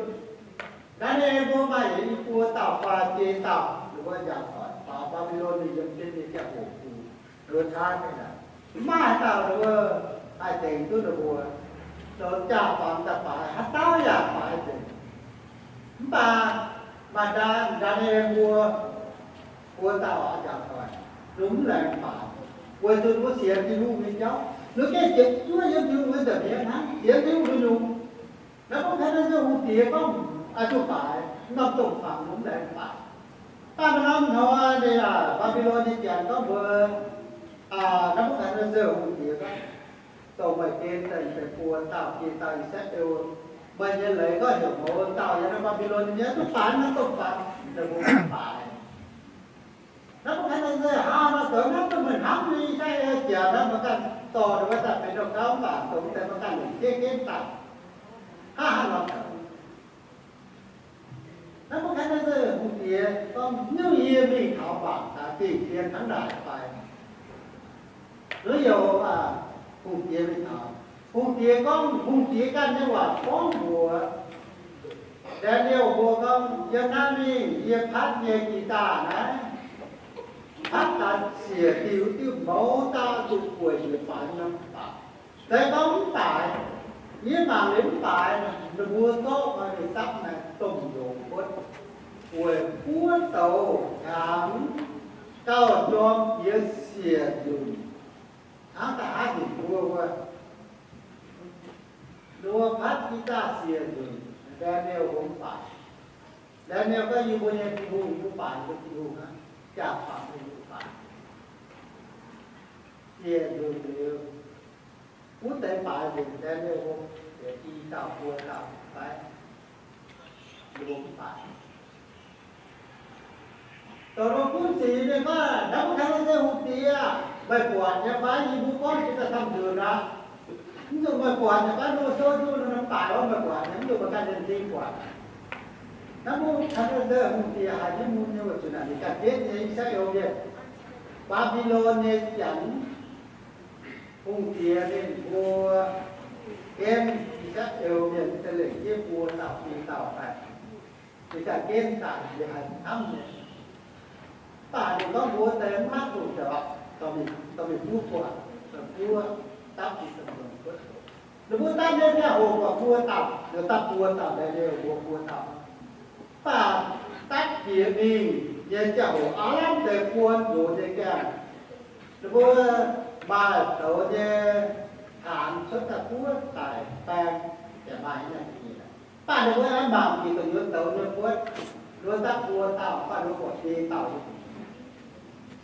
Ndaa^ni^en mbuo maaih yietc i buo dauh fai biei dauh ninh mbuo yaac doic faaux Mbaa^mbi^lon ninh yiem jienv nyei ziangh hoc bungx ninh mbuo caaiv mingh naaic, mv maaih haaix dauh ninh mbuo haih tengx duqv ninh mbuo. Zoux jaa-baamz daaih baaix, haaix dauh yaac baaix nzengc. Mv baac maaih Ndaa, Ndaa^ni^en mbuo buo dauh aqv, njaaux doic, ninh mv laengz baaix, weic zuqc ninh mbuo sienx Tin-Hungh nyei jauv. Ninh gengh ziepc zuoqv yiem Tin-Hungh nyei nza'hmien hnangv, sienx Tin-Hungh duqv nyungc. Naaiv bung ka'naaiv se hungh diex gorngv, aa, duqv baaix, norm domh fangx ninh mv laengz baaix. Daaih maaih norm hnoi ninh aac, Mbaa^mbi^lon nyei janx gorngv mbuox, aa, naaiv bung ka'naaiv se hungh diex gorngv, dongh meih gen daaih buo dauh, biei dauh I^saa^laa^en, meih nyei leiz gorngv heuc mouz dauh yiem naaiv Mbaa^mbi^lon nyei mienh duqv baaix norm domh fangx, ninh mbuo mv baaix. Naaiv bung ka'naaiv se haa nor zoux naaiv duqv meih hnamv nyei I^saa^laa^en jaax naaiv, meih ganh dorh ninh mbuo daaih benx ndau-gauv mv baac dongh deix meih ganh longc jeiv genv daaih. Hnangv haaix nor zoux? Naaiv bung ka'naaiv se hungh diex gorngv, Nyungc yie mingh taux mangc gaax dingh sien hnangv naaic fai? Nduov youz aac, hungh diex mingh taux. Hungh diex gorngv, hungh diex ganh nyei waac gorngv mbuox Ndaa^ni^en mbuo gorngv, Yiem naaiv mingh yie patv nyei gitaav naaiv, patv daaih siec diuh diuh mouz dauh zuqc gueic njiec faanx norm baac. Se gorngv mv baaix, yie mangc liuz mv baaix, ninh mbuo zorqv maaih mingh dapv naaiv domh youz buotv, weic buov douz hnyangx gauh jorm jiex siec nzunc. Hnangv da'haav nyungc mbuo wuov, ninh mbuo patv gitaav siec nzunc, Ndaa^ni^en mbuo mv baaix. Ndaa^ni^en gorngv, Yie mbuo nyei Tin-Hungh mv baaix, mbuo Tin-Hungh hnangv, jaa-baamz mv baaix. Siec nzunc liuz, wuov deix baaix nzengc, Ndaa^ni^en mbuo yietc i dauh buo dauh fai, ninh mbuo mv baaix. Zoux lungh gunv sic mienh gorngv, Nebukanezaar hungh diex aah! Meih buatc nyei fai? Yie mbuo gorngv jiex daaih camv nzunc aqv. Mv zuqc meih buatc nyei fai? Mbuo souv jienv wuov norm baaix wuov meih buatc nyei, mv zuqc meih ganh nyei m'zing buatc. Nebukanezaar hungh diex haiz jienv mun nyei weic zuqc naaic ninh ganh ginv nyei I^saa^laa^en Mienh, Mbaa^mbi^lon nyei Janx hungh diex ninh mbuo ginv I^saa^laa^en Mienh daaih lengc jeiv buo dauh biei dauh daaih. Ninh ganh ginv daaih, ninh haiz hnamv nyei. Mv baac ninh gorngv mbuo deix maiv dungx zoux, dorh mingh, dorh mingh buov buatc, buov dapv ninh domh longx kuotv. Ninh mbuo dapv nyei ziangh hoc buatc buo dauh, ninh dapv buo dauh, Ndaa^ni^en mbuo buo dauh. Mv baac dapv jiex mingh nyei ziangh hoc aav lamh deix buo nzox nyei gaengh, ninh mbuo maaih douz nyei haanx cuotv daaih buov daic baeng, yaac maaih nyei. Mv baac ninh mbuo aengx mangc bieqc gu'nyuoz douz nyei buotv, ninh mbuo dapv buo dauh, mv baac ninh mbuo buatc biei dauh nyei gu'nyuoz.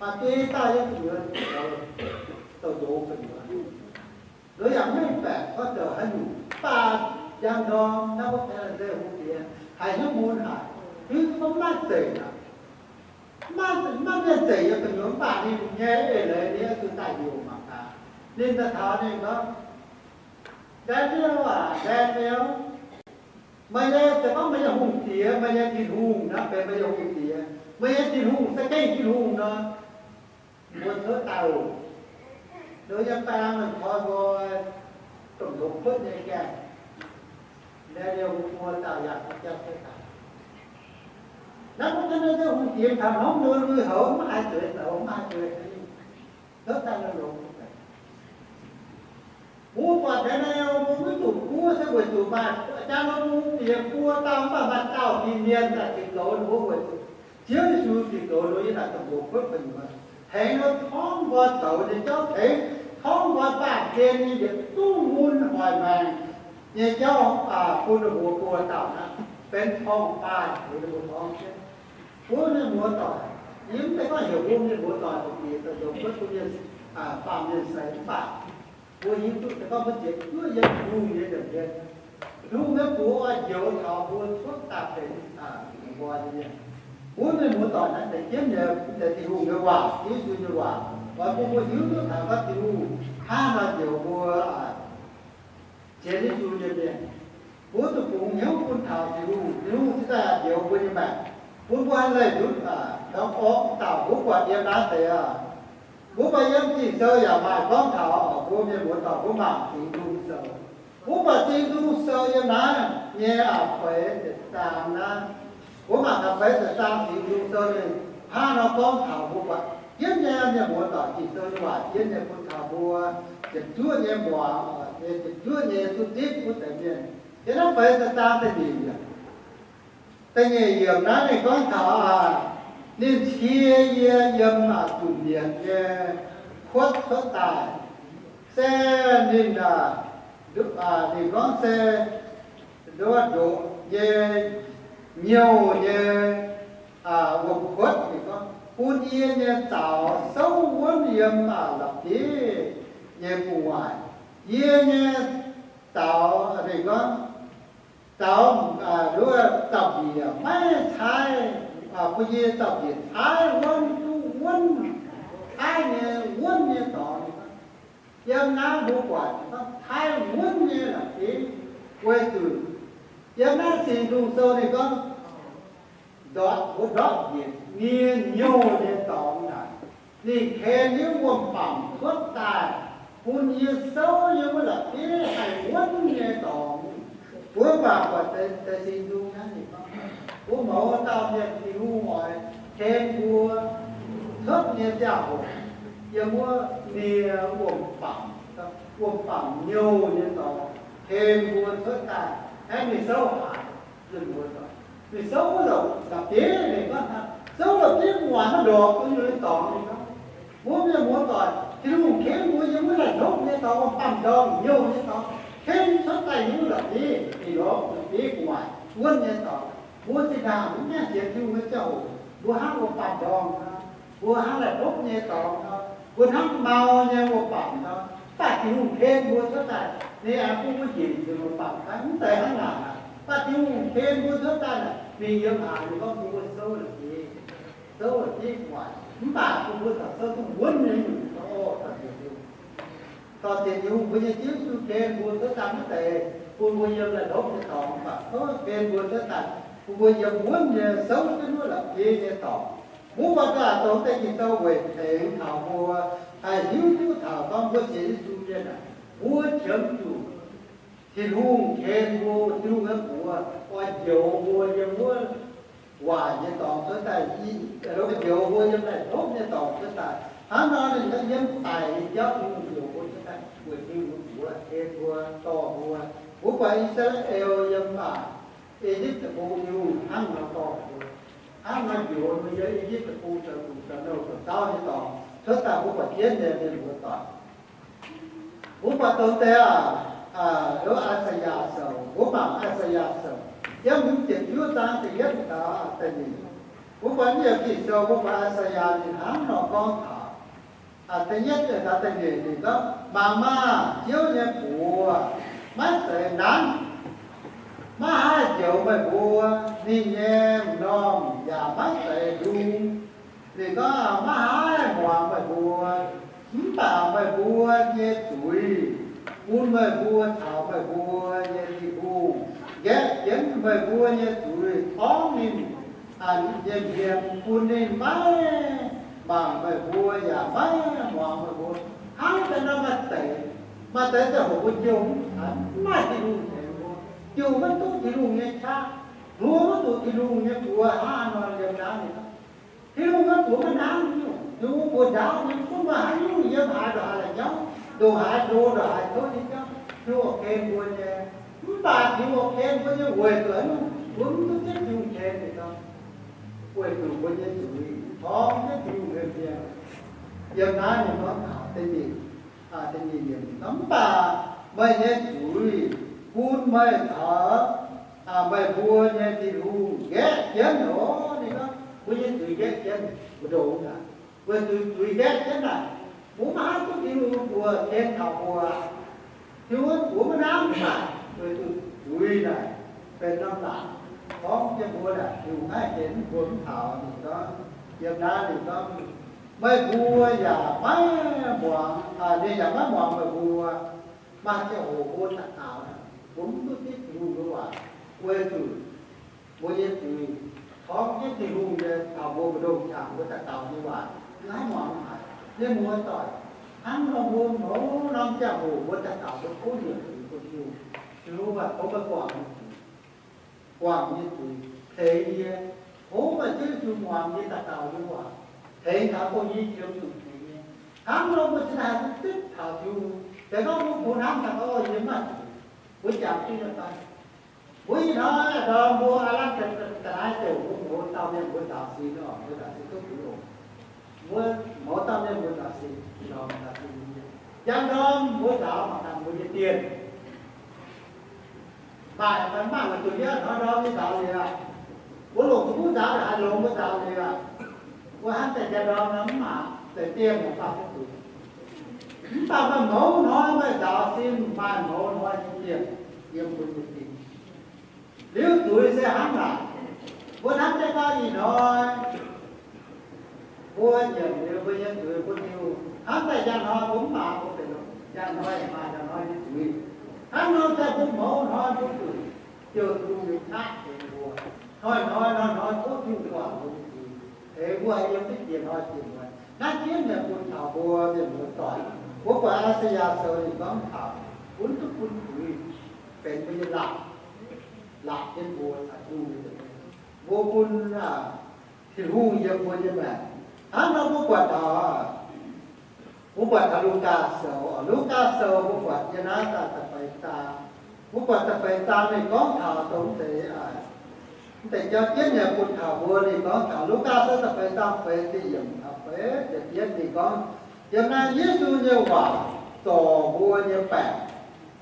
Maaih biei dauh nyei gu'nyuoz, douz nzox gu'nyuoz. Nduov yaac maiv baeqc gorngv zoux haaix nyungc, mv baac njang ndorm Nebukanezaar hungh diex haiz hnyouv mun haic, hiuv duqv gorngv maiv zeiz aqv. Maiv, maiv mienh zeic nyei gu'nyuoz, mv baac ninh nyei eix leiz ninh oix zuqc daaih heuc mangc gaax. Ninh daaih taux ninh gorngv, Ndaa^ni^en aac, Ndaa^ni^en, meih nyei, se gorngv meih nyei hungh diex, meih nyei Tin-Hungh naaiv benx meih nyei hungh diex, meih nyei Tin-Hungh se gengh Tin-Hungh nor, mbuo cuotv daaih oc. Nduov nyei baeng maiv koi nqoi, domh longx kuotv nyei gaengh, Ndaa^ni^en mbuo dauh yaac jauv cuotv daaih. Naaiv mbuo ganh nyei hungh diex taux hnomv lui-lui houc maiv haih zueiz zoux, maiv haih zueiz, cuotv daaih longx. Mbuo buatc Ndaa^ni^en mbuo maiv zuqc buov se weic zuqc maaih jaa norm mbuo bieqc buo dauh, mv baac maaih dauh fin-mienh daaih ziux goux ninh mbuo weic zuqc Ziouv Yesu ziux goux ninh mbuo yiem naaic domh longx kuotv gu'nyuoz, tengx nor torngv nqoi zoux nyei jauv, tengx torngv nqoi baamh gen nyei yietc zungv mun hoic maengc nyei jauv bun ninh mbuo buo dauh naaiv benx torngv-baaih tengx ninh mbuo torngv jienv. Mbuo mienh muoz-doic, yie mv zeiz gorngv heuc mbuo mienh muoz-doic zuqc bieqc domh longx kuotv bun mienh, baamh mienh seix, mv baac mbuo hiuv duqv se gorngv mbuo ziepc zuoqv yiem Tin-Hungh nyei nza'hmien, Tin-Hungh nyei buoz oix njoux taux mbuo cuotv daaih benx nqoi nyei mienh. Mbuo mienh muoz-doic naaiv deix jienv nyei, deix Tin-Hungh nyei waac, Yesu nyei waac, oix bun mbuo hiuv duqv taux gorngv Tin-Hungh hnangv nor njoux mbuo sienx Yesu nyei mienh. Mbuo zuqc bungx hnyouv bun taux Tin-Hungh, Tin-Hungh cingx daaih njoux mbuo nyei maengc, bun mbuo haih leih ndutv ndorm orqv dauh. Mbuo buatc yiem naaiv deix aac, mbuo buatc yiem Ging-Sou yaac maaih gorngv taux, mbuo mienh muoz-doic mbuo mangc Singx Nzung Sou. Mbuo buatc Singx Nzung Sou yiem naaiv nyei aac feix ziepc zaang naaiv. Mbuo mangc gaax feix ziepc zaang Singx Nzung Sou ninh hnangv nor gorngv taux mbuo buatc jienv nyei mienh muoz-doic Ging-Sou nyei waac jienv nyei bun taux mbuo ziepc zuoqv nyei muangx, ziepc zuoqv nyei duqv zipv wuov deix mienh. Yiem naaiv feix ziepc zaang da'nyeic yiemc, da'nyeic yiemc naaiv ninh gorngv taux aac, ninh cie yie yiem zuqc mietc nyei kuotv cuotv daaih, se ninh, ninh gorngv se ndoqv nyei, nyouh nyei wuom-kuotv, ninh gorngv bun yie nyei zaux souv wuonv yiem la'bieiv nyei gu'nguaaic. Yie nyei zaux, ninh gorngv, zaux, nduov zaux-mbiec maiv caaiv, bun yie zaux-mbiec caaiv wuonv duqv wuonv, caaiv nyei wuonv nyei dorngx. Yiem naaiv mbuo buatc caaiv wuonv nyei la'bieiv, weic zuqc yiem naaiv Singx Nzung Sou ninh gorngv ndortv, mbuo ndortv njiec nie nyouh nyei dorngx naaic, ninh ken yiem wuom-bamc cuotv daaih, bun yie souv yiem wuov la'bieiv haih wuonv nyei dorngx. Mbuo mangc buatc deix Singx Nzung naaiv, ninh gorngv mbuo mouz dauh mienh Tin-Hungh oix ken mbuo cuotv nyei ziangh hoc, yiem wuov nie wuom-bamc, wuom-bamc nyouh nyei dorngx ken mbuo cuotv daaih, aengx mingh souv haaix? Mienh muoz-doic, mingh souv wuov la'bieiv, ninh gorngv, souv la'bieiv gu'nguaaic maiv ndorpc bun yie nyei dorngx, ninh gorngv. Mbuo mienh muoz-doic, Tin-Hungh ken mbuo yiem wuov laih hlopv nyei dorngx, wuom-bamc ndorngh nyouh nyei dorngx, ken cuotv daaih yiem wuov la'bieiv, ninh lorz la'bieiv gu'nguaaic wuonv nyei dorngx. Mbuo zinh ndaangc mv gaengh sienx Tin-Hungh nyei ziangh hoc, mbuo hnangv wuom-bamc ndorngh nor, mbuo hnangv laih hlopv nyei dorngx nor, mbuo hnangv mau nyei wuom-bamc nor, mv baac Tin-Hungh ken mbuo cuotv daaih, ninh aengx bun mbuo njiec nzunc wuom-bamc fai mv zeiz hnangv naaic. Mv baac Tin-Hungh ken mbuo cuotv daaih naaic, mingh yiem haaix ninh gorngv bun mbuo souv la'bieiv, souv la'bieiv Dorh Tin-Hungh mbuo nyei Ziouv Yesu ken mbuo cuotv daaih maiv zeiz bun mbuo yiem la'hlopv nyei dorngx, mv baac ken mbuo cuotv daaih bun mbuo yiem wuonv nyei souv jienv wuov la'bieiv nyei dorngx. Mbuo buatc daaih dongh deix Ging-Sou weic tengx taux mbuo haih hiuv duqv taux gorngv mbuo sienx Yesu mienh aah, mbuo qiemx zuqc Tin-Hungh ken mbuo, Tin-Hungh nyei buoz oix njoux mbuo yiem wuov waaic nyei dorngx cuotv daaih, njoux mbuo yiem la'hlopv nyei dorngx cuotv daaih. Hnangv nor ninh yiem daic nyei jauv Tin-Hungh njoux mbuo cuotv daaih weic Tin-Hungh nyei buoz ken mbuo, dorh mbuo. Mbuo buatc I^saa^laa^en yiem maah, E^yipv Deic-Bung, Tin-Hungh hnangv nor dorh mbuo, hnangv nor njoux mbuo yiem E^yipv Deic-Bung zoux zuqc zoux nouh zoux jauv nyei dorngx cuotv daaih. Mbuo buatc jienv nyei mienh muoz-doic, mbuo buatc dongh deix aac, I^saa^yaa Sou, mbuo mangc I^saa^yaa Sou, yiem hmz ziepc juov zaang da'yietv taux da'nyeic. Mbuo buatc yiem Ging-Sou, mbuo buatc I^saa^yaa ninh hnangv nor gorngv taux, da'yietv taux da'nyeic ninh gorngv, Mangc maah! Ziouv nyei buoz maiv zeiz nanv, maiv haih njoux meih mbuo, ninh nyei m'normh yaac maiv zeiz ndung. Ninh gorngv, maiv haih muangx meih mbuo, mv baac meih mbuo nyei zuiz bun meih mbuo caux meih mbuo nyei Tin-Hungh nqaeqv jienv meih mbuo nyei zuiz torngv ninh nyei hmien, bun ninh maiv mangc meih mbuo yaac maiv muangx meih mbuo. Hnangv deix nor maaih deix, maaih deix ziangh hoc mbuo jouh mv taux, mv maaih Tin-Hungh tengx mbuo, jouh maiv duqv Tin-Hungh nyei qaqv, hluo maiv duqv Tin-Hungh nyei buoz hnangv nor yiem naaiv ninh gorngv, Tin-Hungh nyei buoz maiv nanv nyungc, Tin-Hungh buoz nzaaux nyei, gunv maaih haaix nyungc yiem haaix ndongc haaix la'nyauv, ndongc haaix hlo ndongc haaix tov nyei jauv, Tin-Hungh oix ken mbuo nyei. Mv baac Tin-Hungh oix ken mbuo nyei weic zuqc haaix nyungc? Mbuo mv duqv zipv Tin-Hungh ken nyei gorngv, weic zuqc mbuo nyei zuiz torngv jienv Tin-Hungh nyei hmien. Yiem naaiv ninh gorngv taux da'nyeic, da'nyeic yiemc ninh gorngv, mv baac meih nyei zuiz bun meih caux meih mbuo nyei Tin-Hungh nqaeqv jienv oc. Ninh gorngv mbuo nyei zuiz nqaeqv jienv mbu'ndongx naaic, weic zuqc zuiz nqaeqv jienv naaic, mbuo maiv haih duqv Tin-Hungh nyei buoz ken taux mbuo. Tin-Hungh nyei buoz maiv nanv naaic, weic zuqc zuiz naaic benx norm laangz gorngv jienv mbuo naaic, Tin-Hungh maiv haih ken mbuo mv taux. Ninh gorngv, yiem naaiv ninh gorngv, meih mbuo yaac maiv muangx, ninh yaac maiv muangx meih mbuo. Maaih ziangh hoc mbuo daux gaux, mbuo mv duqv zipv Tin-Hungh nyei waac, weic zuqc mbuo nyei zuiz torngv jienv Tin-Hungh nyei, taux mbuo mbu'ndongx qangx mbuo daux gaux nyei waac, maiv muangx haic. Mienh muoz-doic, hnangv nor mbuo mouz norm ziangh hoc mbuo daux gaux mbuo tov nyiemc zuiz bun Tin-Hungh. Tin-Hungh aac, tov meih guangc nyei zuiz, guangc nyei zuiz tengx yie. Tov meih Ziouv Yesu muangx yie daux gaux nyei waac, tengx taux dongh yie qiemx zuqc tengx nyei. Hnangv nor mbuo cingx daaih haih duqv zipv taux Tin-Hungh. Se gorngv mbuo kungx hnamv daaih gorngv, yie mv maaih zuiz, mbuo jangx duqv nyei fai? Mbuo ih hnoi ndorm mbuo aav lamh ga'naaiv ziouc mbuo mouz dauh mienh mbuo nzaaux sin oc, mbuo nzaaux sin duqv bun oc. Mbuo mouz dauh mienh mbuo nzaaux sin, ih ndorm nzaaux sin nyei. Njang ndorm mbuo nzaaux mangc gaax mbuo nyei dienh. Maaih, maaih weic zuqc yie hnoi ndorm nyei nzaaux liuz aqv. Mbuo longc duqv nzaaux haaix longx mbuo nzaaux liuz aqv. Mbuo hnamv daaih njang ndorm nor mv maaih deix dienh mangc gaax duqv. Mv baac maaih mouz hnoi maaih nzaaux sin, maaih mouz hnoi nyei dienh yiem mbuo nyei sin. Liuz zuiz se hnangv naaic, mbuo hnamv daaih gorngv ih hnoi mbuo nyiemc liuz mbuo nyei zuiz bun Tin-Hungh, hnamv daaih njang hnoi mbuo mv maaih mbuo benx, njang hnoi yaac maaih njang hnoi nyei zuiz. Hnangv nor se mbuo mouz hnoi mbuo zuqc jouh Tin-Hungh nyei qaqv tengx mbuo. Hnoi-hnoi hnoi-hnoi tov Tin-Hungh guangc mbuo nyei zuiz, tengx mbuo yiem deix jiex hnoi jiex muonz. Naaiv jienv mienh bun taux mbuo mienh muoz-doic. Mbuo buatc I^saa^yaa Sou ninh gorngv taux, mbuo mv duqv bun zuiz benx mbuo nyei laapc, laapc jienv mbuo caux Tin-Hungh nyei nza'hmien. Mbuo bun Tin-Hungh yiem mbuo nyei maengc. Hnangv nor mbuo buatc taux, mbuo buatc taux Lugaa Sou, Lugaa Sou mbuo buatc yiem naaiv da'feix zaang. Mbuo buatc da'feix zaang ninh gorngv taux dongh deix, deix jauv jienv nyei bun taux mbuo. Ninh gorngv taux Lugaa Sou da'feix zaang feix ziepc yiemc, feix ziepc yietv ninh gorngv, yiem naaiv Yesu nyei waac zorc mbuo nyei baengc,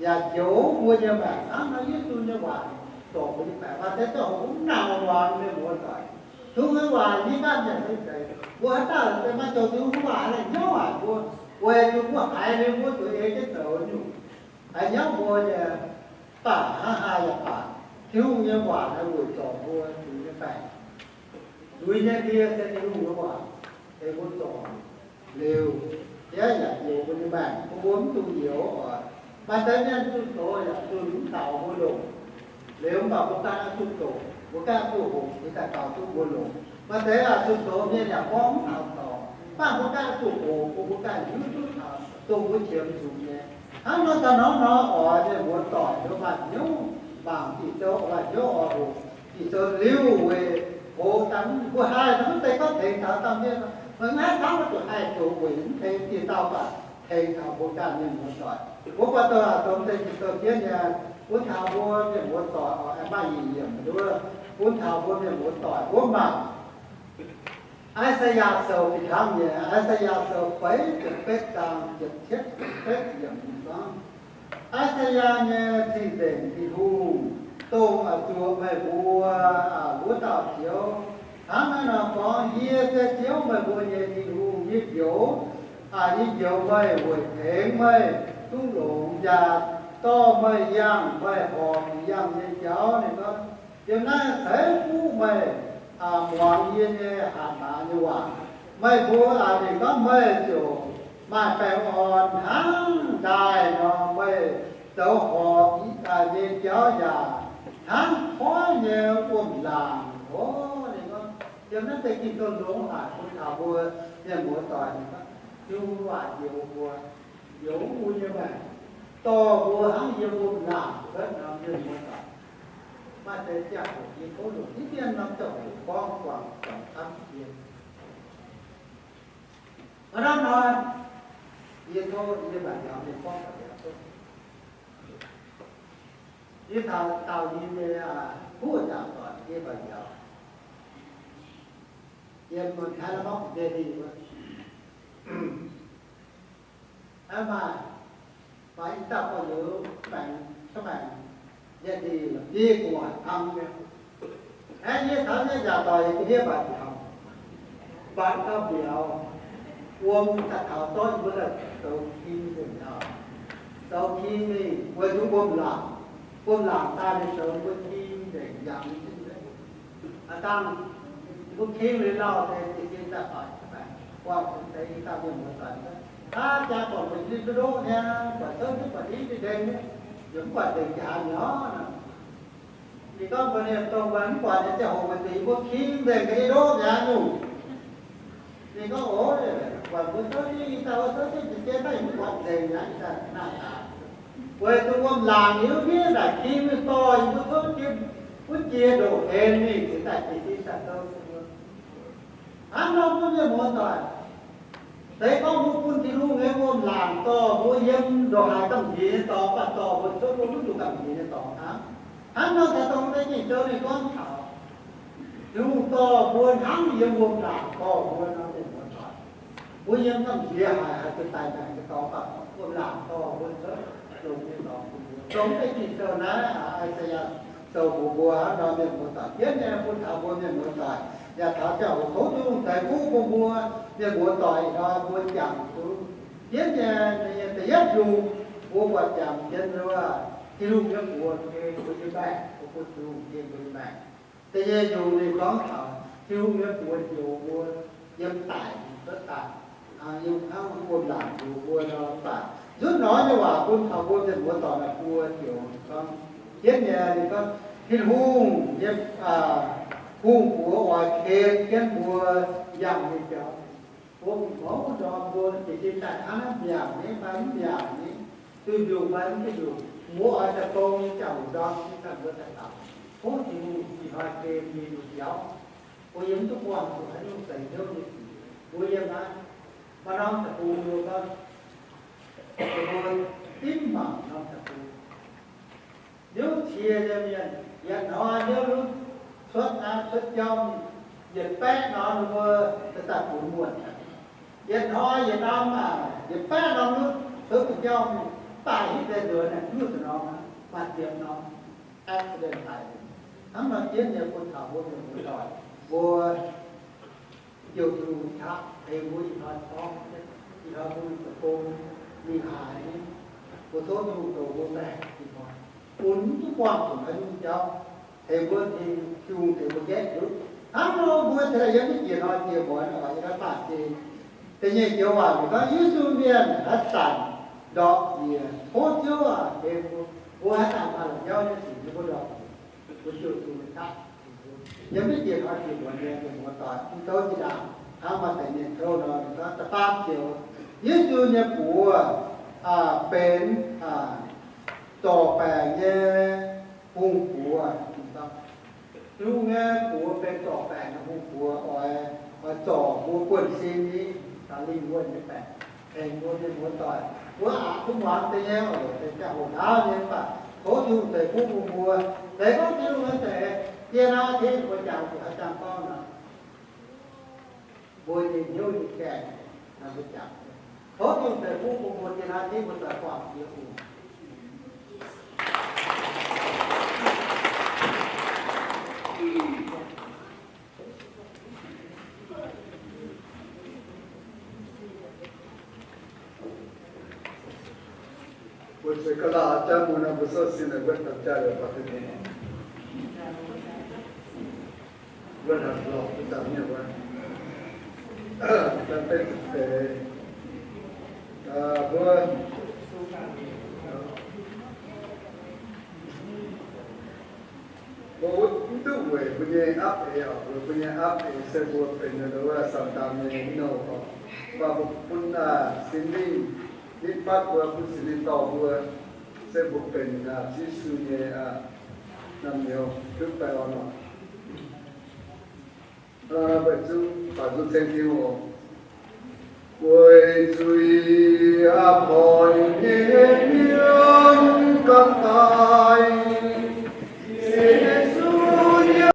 yaac njoux mbuo nyei maengc. Hnangv naaiv Yesu nyei waac zorc mbuo nyei baengc. Maaih deix ziangh hoc mbuo mv nangc muangx mienh muoz-doic. Tin-Hungh nyei waac nyei ganh nyanc nyei deix. Mbuo haaix dauh maaih zoux Tin-Hungh nyei waac haaix la'nyauv haic mbuo, weic zuqc mbuo haiz liuz mbuo zuqc ei jienv zoux nyungc. Haiz nyauv mbuo nyei, baac hnangv haaix yaac baac, Tin-Hungh nyei waac naaiv weic zorc mbuo zuiz nyei baengc. Zuiz nyei ndie se Tin-Hungh nyei waac tengx mbuo zorc liuz, Yie yaac youx mbuo nyei maengc, mbuo mbuo mv dungx youx oc. Maaih deix mienh zunh doz yaac zunh mv taux mbuo longc. Liuz mv baac mbuo ganh zunh doz, mbuo ganh zunh hoqc, cingx daaih gaux duqv mbuo longc. Maaih deix zunh doz mienh yaac gorngv mv taux dorngx, mv baac mbuo ganh zunh hoqc, mbuo ganh hiuv duqv taux dongh mbuo qiemx zuqc nyei. Hnangv nor daaih norm nor oix mienh muoz doic nduov maaih hnyouv mangc Ging-Sou, maaih hnyouv oix hoqc Ging-Sou liuz weic hoqc daaih mv, mbuo haih daaih mv zeiz gorngv tengx taux dauh mienh, meih mv haih hnangv mbuo zuqc haih zoux weic mv tengx dieh dauh baac tengx taux mbuo ganh mienh muoz doic. Mbuo buatc doic aac, dongh deix Ging-Sou jienv nyei, bun taux mbuo mienh muoz doic oix maaih yiemc nduov, bun taux mbuo mienh muoz doic mbuo mangc. I^saa^yaa Sou fih hnangv nyei, I^saa^yaa Sou feix ziepc betv zaang ziepc cietv ziepc betv yiemc gorngv, I^saa^yaa nyei cing-nzengc Tin-Hungh, dongh zuoqc meih mbuo wuov dauh Ziouv, hnangv naaiv nor gorngv, Yie se Ziouv, meih mbuo nyei Tin-Hungh. Yie njoux, yie njoux meih weic tengx meih duqv longx, yaac dorh meih yangh meih horpc yangh nyei jauv. Ninh gorngv, yiem naaiv ceix fuqv meih muangx yie nyei hatc maaz nyei waac. Meih mbuo, ninh gorngv, meih ziouc maaih baengh orn hnangv daaih nor, meih zoux horpc nyei jauv yaac hnangv koiv nyei wuom-laangc oc. Ninh gorngv yiem naaiv deix Ging-Sou longx haic bun taux mbuo mienh muoz doic. Ninh gorngv Tin-Hungh nyei waac njoux mbuo, njoux mbuo nyei maengc, dorh mbuo hnangv yiem wuom-laangc cuotv nor, mienh muoz doic. Maaih deix ziangh hoc yie tov longc diqv dien norm ziangh hoc gorngv guangc zuangx camv dien. Hnangv naaiv nor, yie tov yie mbuo njaaux mienh gorngv ga'biaux duqv. Yie taux dauh nyei, nyei, huv zaangc doic yie mbuo njaaux, yiem Canada, North Dakota wuov. Hnangv maaih, maaih i dauh gorx-youz maengc, maengc, yie di, di gu'nguaaic hnangv nyei. Aeqv, yie taux nyei njaaux doic yie mbuo hiuv baac taux, mbatc gauh mbiauz, wuom daaih taux zorqv yie mbuo daaih zoux king nzengc aqv. Zoux king mingh weic zuqc wuom laangc, wuom laangc daaih ninh zoux mbuo king nzengc yangh nyei zingh. Aav dangh mbuo king liuz lauh deix jiez sin daaih faaux, buangh zuqc deix i dauh mienh muoz doic, aav, jaa buatc mbuo nyei ndoqv ndoqv niaa, buatc souv jienv buatc ndiev nzengc, yaac mv buatc nzengc jiex haaix mi'aqv nor. Ninh gorngv mbuox ninh dongh mbuo mv buatc nyei ziangh hoc weic zuqc yie mbuo king nzengc ga'ndiev ndoqv mi'aqv nyungc. Ninh gorngv, Oc, buatc mbuo souv jienv, i dauh souv jienv jiez sin daaih mv buatc nzengc mi'aqv, i dauh naaiv daaih. Weic zuqc wuom laangc liuz miev naaic king mingh dorh yie mbuo souv jienv wuov jiex ndoqc henx mingh cingx daaih jiez sin daaih souv jienv wuov. Hnangv nor mbuo mienh muoz doic, se gorngv mbuo bun Tin-Hungh nyei wuom laangc dorh mbuo yiem ndongc haaix gamh nziex nyei dorngx, baac dorh mbuo cuotv mbuo mv zuqc gamh nziex nyei dorngx hnangv. Hnangv nor se dongh deix Ging-Sou ninh gorngv taux, Tin-Hungh dorh mbuo hnangv yiem wuom laangc dorh mbuo nor, mienh muoz doic. Mbuo yiem gamh nziex haic, haiz zuqc daic maengc nyei dorngx, baac wuom laangc dorh mbuo cuotv longx nyei dorngx bun mbuo. Dongh deix Ging-Sou naaiv, I^saa^yaa Sou mbuox mbuo hnangv nor, mienh muoz doic, jienv nyei bun taux mbuo mienh muoz doic, yaac taux ziangh hoc tov Tin-Hungh ceix fuqv bun mbuo mienh muoz doic ih hnoi mbuo jangx duqv. Jienv nyei, da'yietv nyungc, mbuo buatc jangx jienv wuov, Tin-Hungh nyei buoz ken mbuo nyei maengc, mbuo bun Tin-Hungh ken mbuo nyei maengc. Da'nyeic nyungc ninh gorngv taux Tin-Hungh nyei buoz njoux mbuo yiem daic cuotv daaih, yiem hnangv wuom-laangc njoux mbuo nor. Mv baac nzutv norm nyei waac bun taux mbuo mienh muoz doic naaic buo ziouc gorngv, jienv nyei ninh gorngv, Tin-Hungh nyei, hungh buoz oix ken jienv mbuo yangh nyei jauv. Mbuo mouz ndorm mbuo jiez sin daaih hnangv naaiv mbiaangc nyei fai mv mbiaangc nyei, duih mbiungc fai mv duih mbiungc, mbuo oix daaih gong nyei ziangh hoc ndorm sin daaih mbuo daaih taux, tov Tin-Hungh ih hnoi ken mbuo nyei jauv. Mbuo yiem mv duqv buangh zuqc haaix nyungc seix hnyouv nyei sic. Mbuo yiem naaiv, maaih norm deic-bung mbuo gorngv, mbuo dimv mangc norm deic-bung. Niouv cie nyei mienh, yietc hnoi niouv lutv cuotv naaiv cuotv jauv mingh, yietc baeqv norm ninh mbuo daaih daaih funx muonh. Yietc hnoi yietc norm aac, yietc baeqv norm lutv cuotv gu'jauv mingh, daaih hitv deix nzuonx naaic, mv zuqc norm aqv, maaih ziepc norm accident daic. Hnangv nor jienv nyei bun taux mbuo mienh muoz-doic, mbuo jouh Tin-Hungh qaqv tengx mbuo ih hnoi torngv, ih hnoi mbuo deic-bung mingh haaix nyungc, mbuo tov Tin-Hungh zoux mbuo maengc ih hnoi, bun mv duqv buangh zuqc haaix nyungc jauv, tengx mbuo, Tin-Hungh tengx mbuo gaeqv ndutv. Hnangv nor mbuo tengx yiem naaiv jiex hnoi jiex muonz oix yiem naaiv baamh gen Da'nyeic joux waac ninh gorngv Yesu mienh haaix zanc ndorpc njiec, tov Ziouv aac, tengx mbuo, mbuo haaix zanc maaih la'nyauv nyei sic, mbuo ndorpc njiec, mbuo ziouc duqv qaqv. Yiem naaiv dieh hnoi dieh muonz nyei mienh muoz-doic, mv douv jiex ndaangc hnangv maaih deix mienh tov nor, ninh gorngv da'faam joux, Yesu nyei buoz benx zorc baengc nyei hungh buoz. Tin-Hungh nyei buoz benx zorc baengc nyei hungh buoz, oix, oix zorc mbuo buonv-sin nyei, da'lingh wuonh nyei baengc, tengx mbuo mienh muoz-doic. Mbuo aqc duqv muangx deix nyei oc, deix ziangh hoc ndaauv nyei, mv baac tov Tin-Hungh ceix fuqv bun mbuo. Leiz gorngv Tin-Hungh nyei za'eix, dieh hnoi tengx mbuo jangx zuqc haaix zanc gorngv nor, mbuo nyei hnyouv nyei gaengh, naaiv mbuo jangx. Tov Tin-Hungh ceix fuqv bun mbuo dieh hnoi tengx mbuo doic buangh Tin-Hungh. Mbuo zuqc ga'laauh jangv mbuo nor, mbuo sou sin naaic wuov dangh jaaix lorqc, baac duqv wuov naaic lorqc duqv dangh mienh wuov. Dangh deix zuqc deix, mbuo Mbuo mv duqv weic mbuo nyei apv eix oc. Weic mbuo nyei apv eix se mbuo benx wuov Saadaan nyei nouh oc. Mv baac mbuo bun Singx Lingh nitv fatv mbuo, bun Singx Lingh dorh mbuo, se mbuo benx Yesu nyei naamh nyouz duqv baengh orn oc. Weic zuqc, weic zuqc ceng Tin-Hungh oc. Weic zuqc aa, baengh nyei hnyouv gan daaih